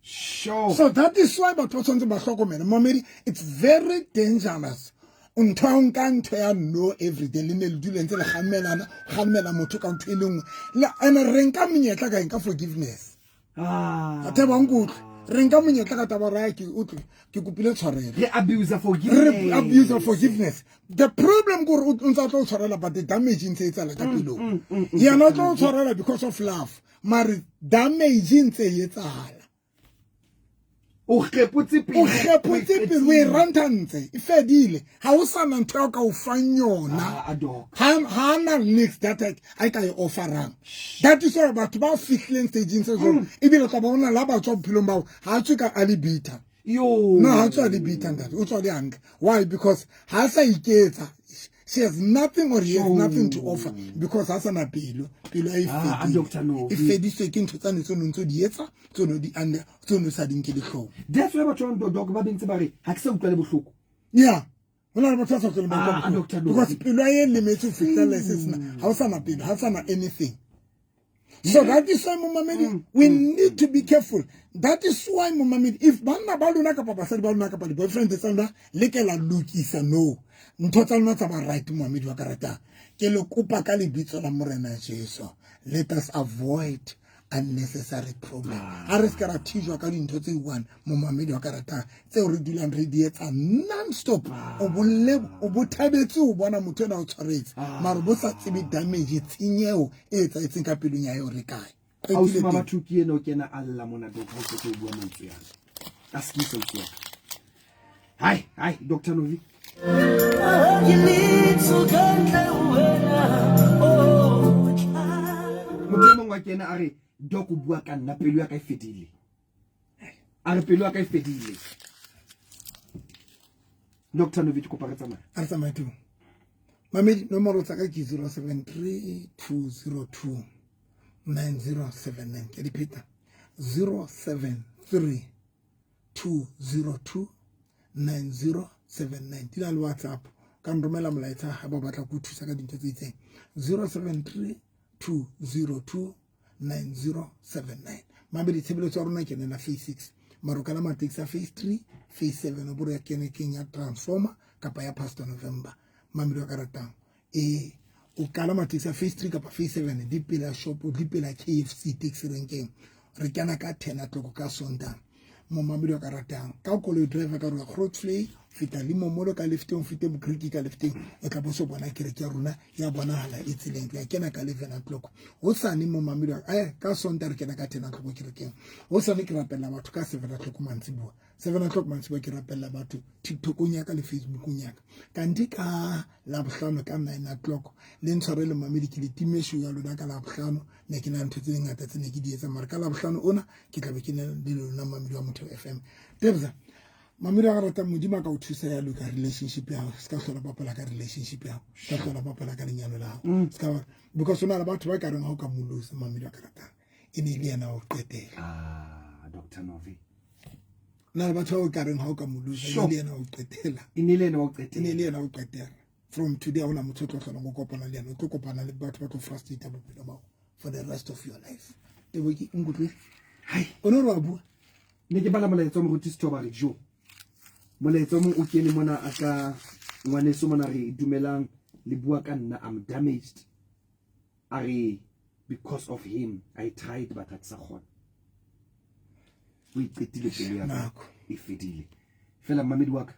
Sure. So that is why batho ba tshwanetse ba hlokomele. Momedi, it's very dangerous. Ntho ya nka ntho ya no every day, le ne le dule ntse le kgamelana, kgalemela motho ka ntho e le nngwe. Le, and re nka monyetla ka eng? Ka forgiveness. Athe ba nkutlwe. Re nka monyetla ka taba ya ke utlwe, ke kopile tshwarelo. Re abuse forgiveness. Re abuse forgiveness. The problem ke hore o ntsa tlo tshwarela, but the damage ntse e tsala ka pelong. Yena o tlo tshwarela because of love, mare damage ntse e etsahala. O kgepotse pele. O kgepotse pele, o e ranta ntse, e fedile. Ha o sana ntho ya ka o fang yona. Ah, doc. Ha na next that I ka e offerang. That is why batho ba fihlileng stageng se jwalo. Ebile tla bona la ba tswa bophelong bao, ha tswe ka a le bitter. Yo. No, ha tswa le bitter ntate, o tswa le hantle. Why? Because ha sa iketsa. She has nothing or he has nothing to offer because ha sana pelo, pelo e fedile. Doctor no. E fediswe ke ntho tsane tse no ntse di etsa, tse no di ande, tse no sa di nke dihlong. That's why batho ba doc ba bentse ba re ha ke sa utlwa le bohloko. Yeah. Ho na le batho ba sa utlweng bohloko. Doctor no. Because pelo ya e lemetse ho fihlela e se sena. Ha o sana pelo, ha o sana anything. So that is why, Momamedi, we need to be careful. That is why, Momamedi, if banna ba lona kapa basadi ba lona kapa di-boyfriend tsa lona le ke la lokisa no, ntho tsa lona tsa ba right, Momamedi wa ka ratang. Ke le kopa ka lebitso la Morena Jesu, let us avoid unnecessary problem. Ha re se ka ra thijwa ka dintho tse one, Momamedi wa ka ratang, tseo re dulang re di etsa non-stop. O bolle, o bo thabetse ho bona motho ena o tshwaretse, mara bo sa tsebe damage, tshenyeho e etsahetseng ka pelong ya hae hore kae. Ausi Mabatho ke ena o kena a lla mona, doc, ha o qeta ho bua mantswe ana. A se ke isa utlwa. Hai, hai, Dr. Novi. Motho e mongwe wa kena a re doc o bua ka nna pelo ya ka e fedile. A re pelo ya ka e fedile. Dr. Novi ke kopa re tsamaye. A re tsamaye teng. Mamedi nomoro tsa ka ke 073 202 9079 ke di pheta 073 202 9079 di na le whatsapp ka nromela molaetsa ga ba batla go thusa ka dintho tse itseng 073 202 9079 mamedi tshebeletso ya rona e kenela phase 6 maroka la matekisi a phase 3 phase 7 o bore ya kenekeng ya transformer kapa ya pastor november mamedi wa ka ratang e o kala matekisi a phase 3 kapa phase 7 di pela shop di pela KFC taxi renkeng re kena ka 10 o'clock ka Sondag momamedi wa ka ratang ka koloi driver ka rona Grootvlei feta le momolo ka lefteng fete bokriki ka lefteng o tla bo so bona kereke ya rona ya bonahala e tseleng re kena ka 11 o'clock ho sane momamedi wa ka Sondag re kena ka 10 o'clock kerekeng ho sane ke rapella batho ka 7 o'clock mantsibuya 7 o'clock mantsibuya ke rapella batho tiktokong ya ka le facebookong ya ka kante ka labohlano ka 9 o'clock le ntshwarele mamedi ke le time show ya lona ka labohlano ne ke na ntho tse ngata tse ne ke di etsa mara ka labohlano ona ke tlabe ke na le lona mamedi wa Motheo FM tebza mamedi wa ka ratang modimo a ka o thusa ya loka relationship ya hao se ka hlola bapala ka relationship ya hao se ka hlola bapala ka lenyalo la hao se ka because o na le batho ba ka reng ha o ka mo losa mamedi wa ka ratang e ne e le yena wa ho qetela ah Dr. Novi na le batho ba o ka reng ha o ka mo losa e ne le yena wa ho qetela e ne le yena wa ho qetela e ne le yena wa ho qetela from today ha ona motho o tlo hlolang o kopana le yena o tlo kopana le batho ba tlo frustrate bophelo bao for the rest of your life tebo ke nkutlwe hai o ne re wa bua ne ke bala molaetsa wa moruti Sethoba re jo molaetsa o mong o kene mona a ka ngwaneso mona re dumelang le bua ka nna I'm damaged a re because of him I tried but ha ke sa kgona o iqetile pelo ya ka e fedile fela mmamedi wa ka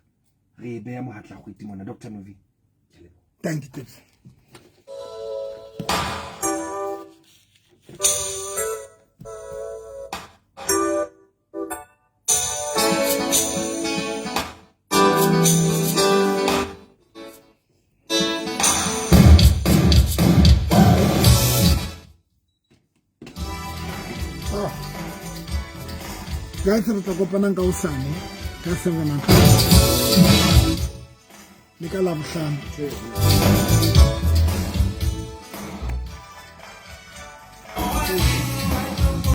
re e beya mohatla kgweti mona Dr. Novi ke a leboha. Thank you, Tips. Guys, re tla kopanang ka osane ka 7 o'clock le ka labohlano.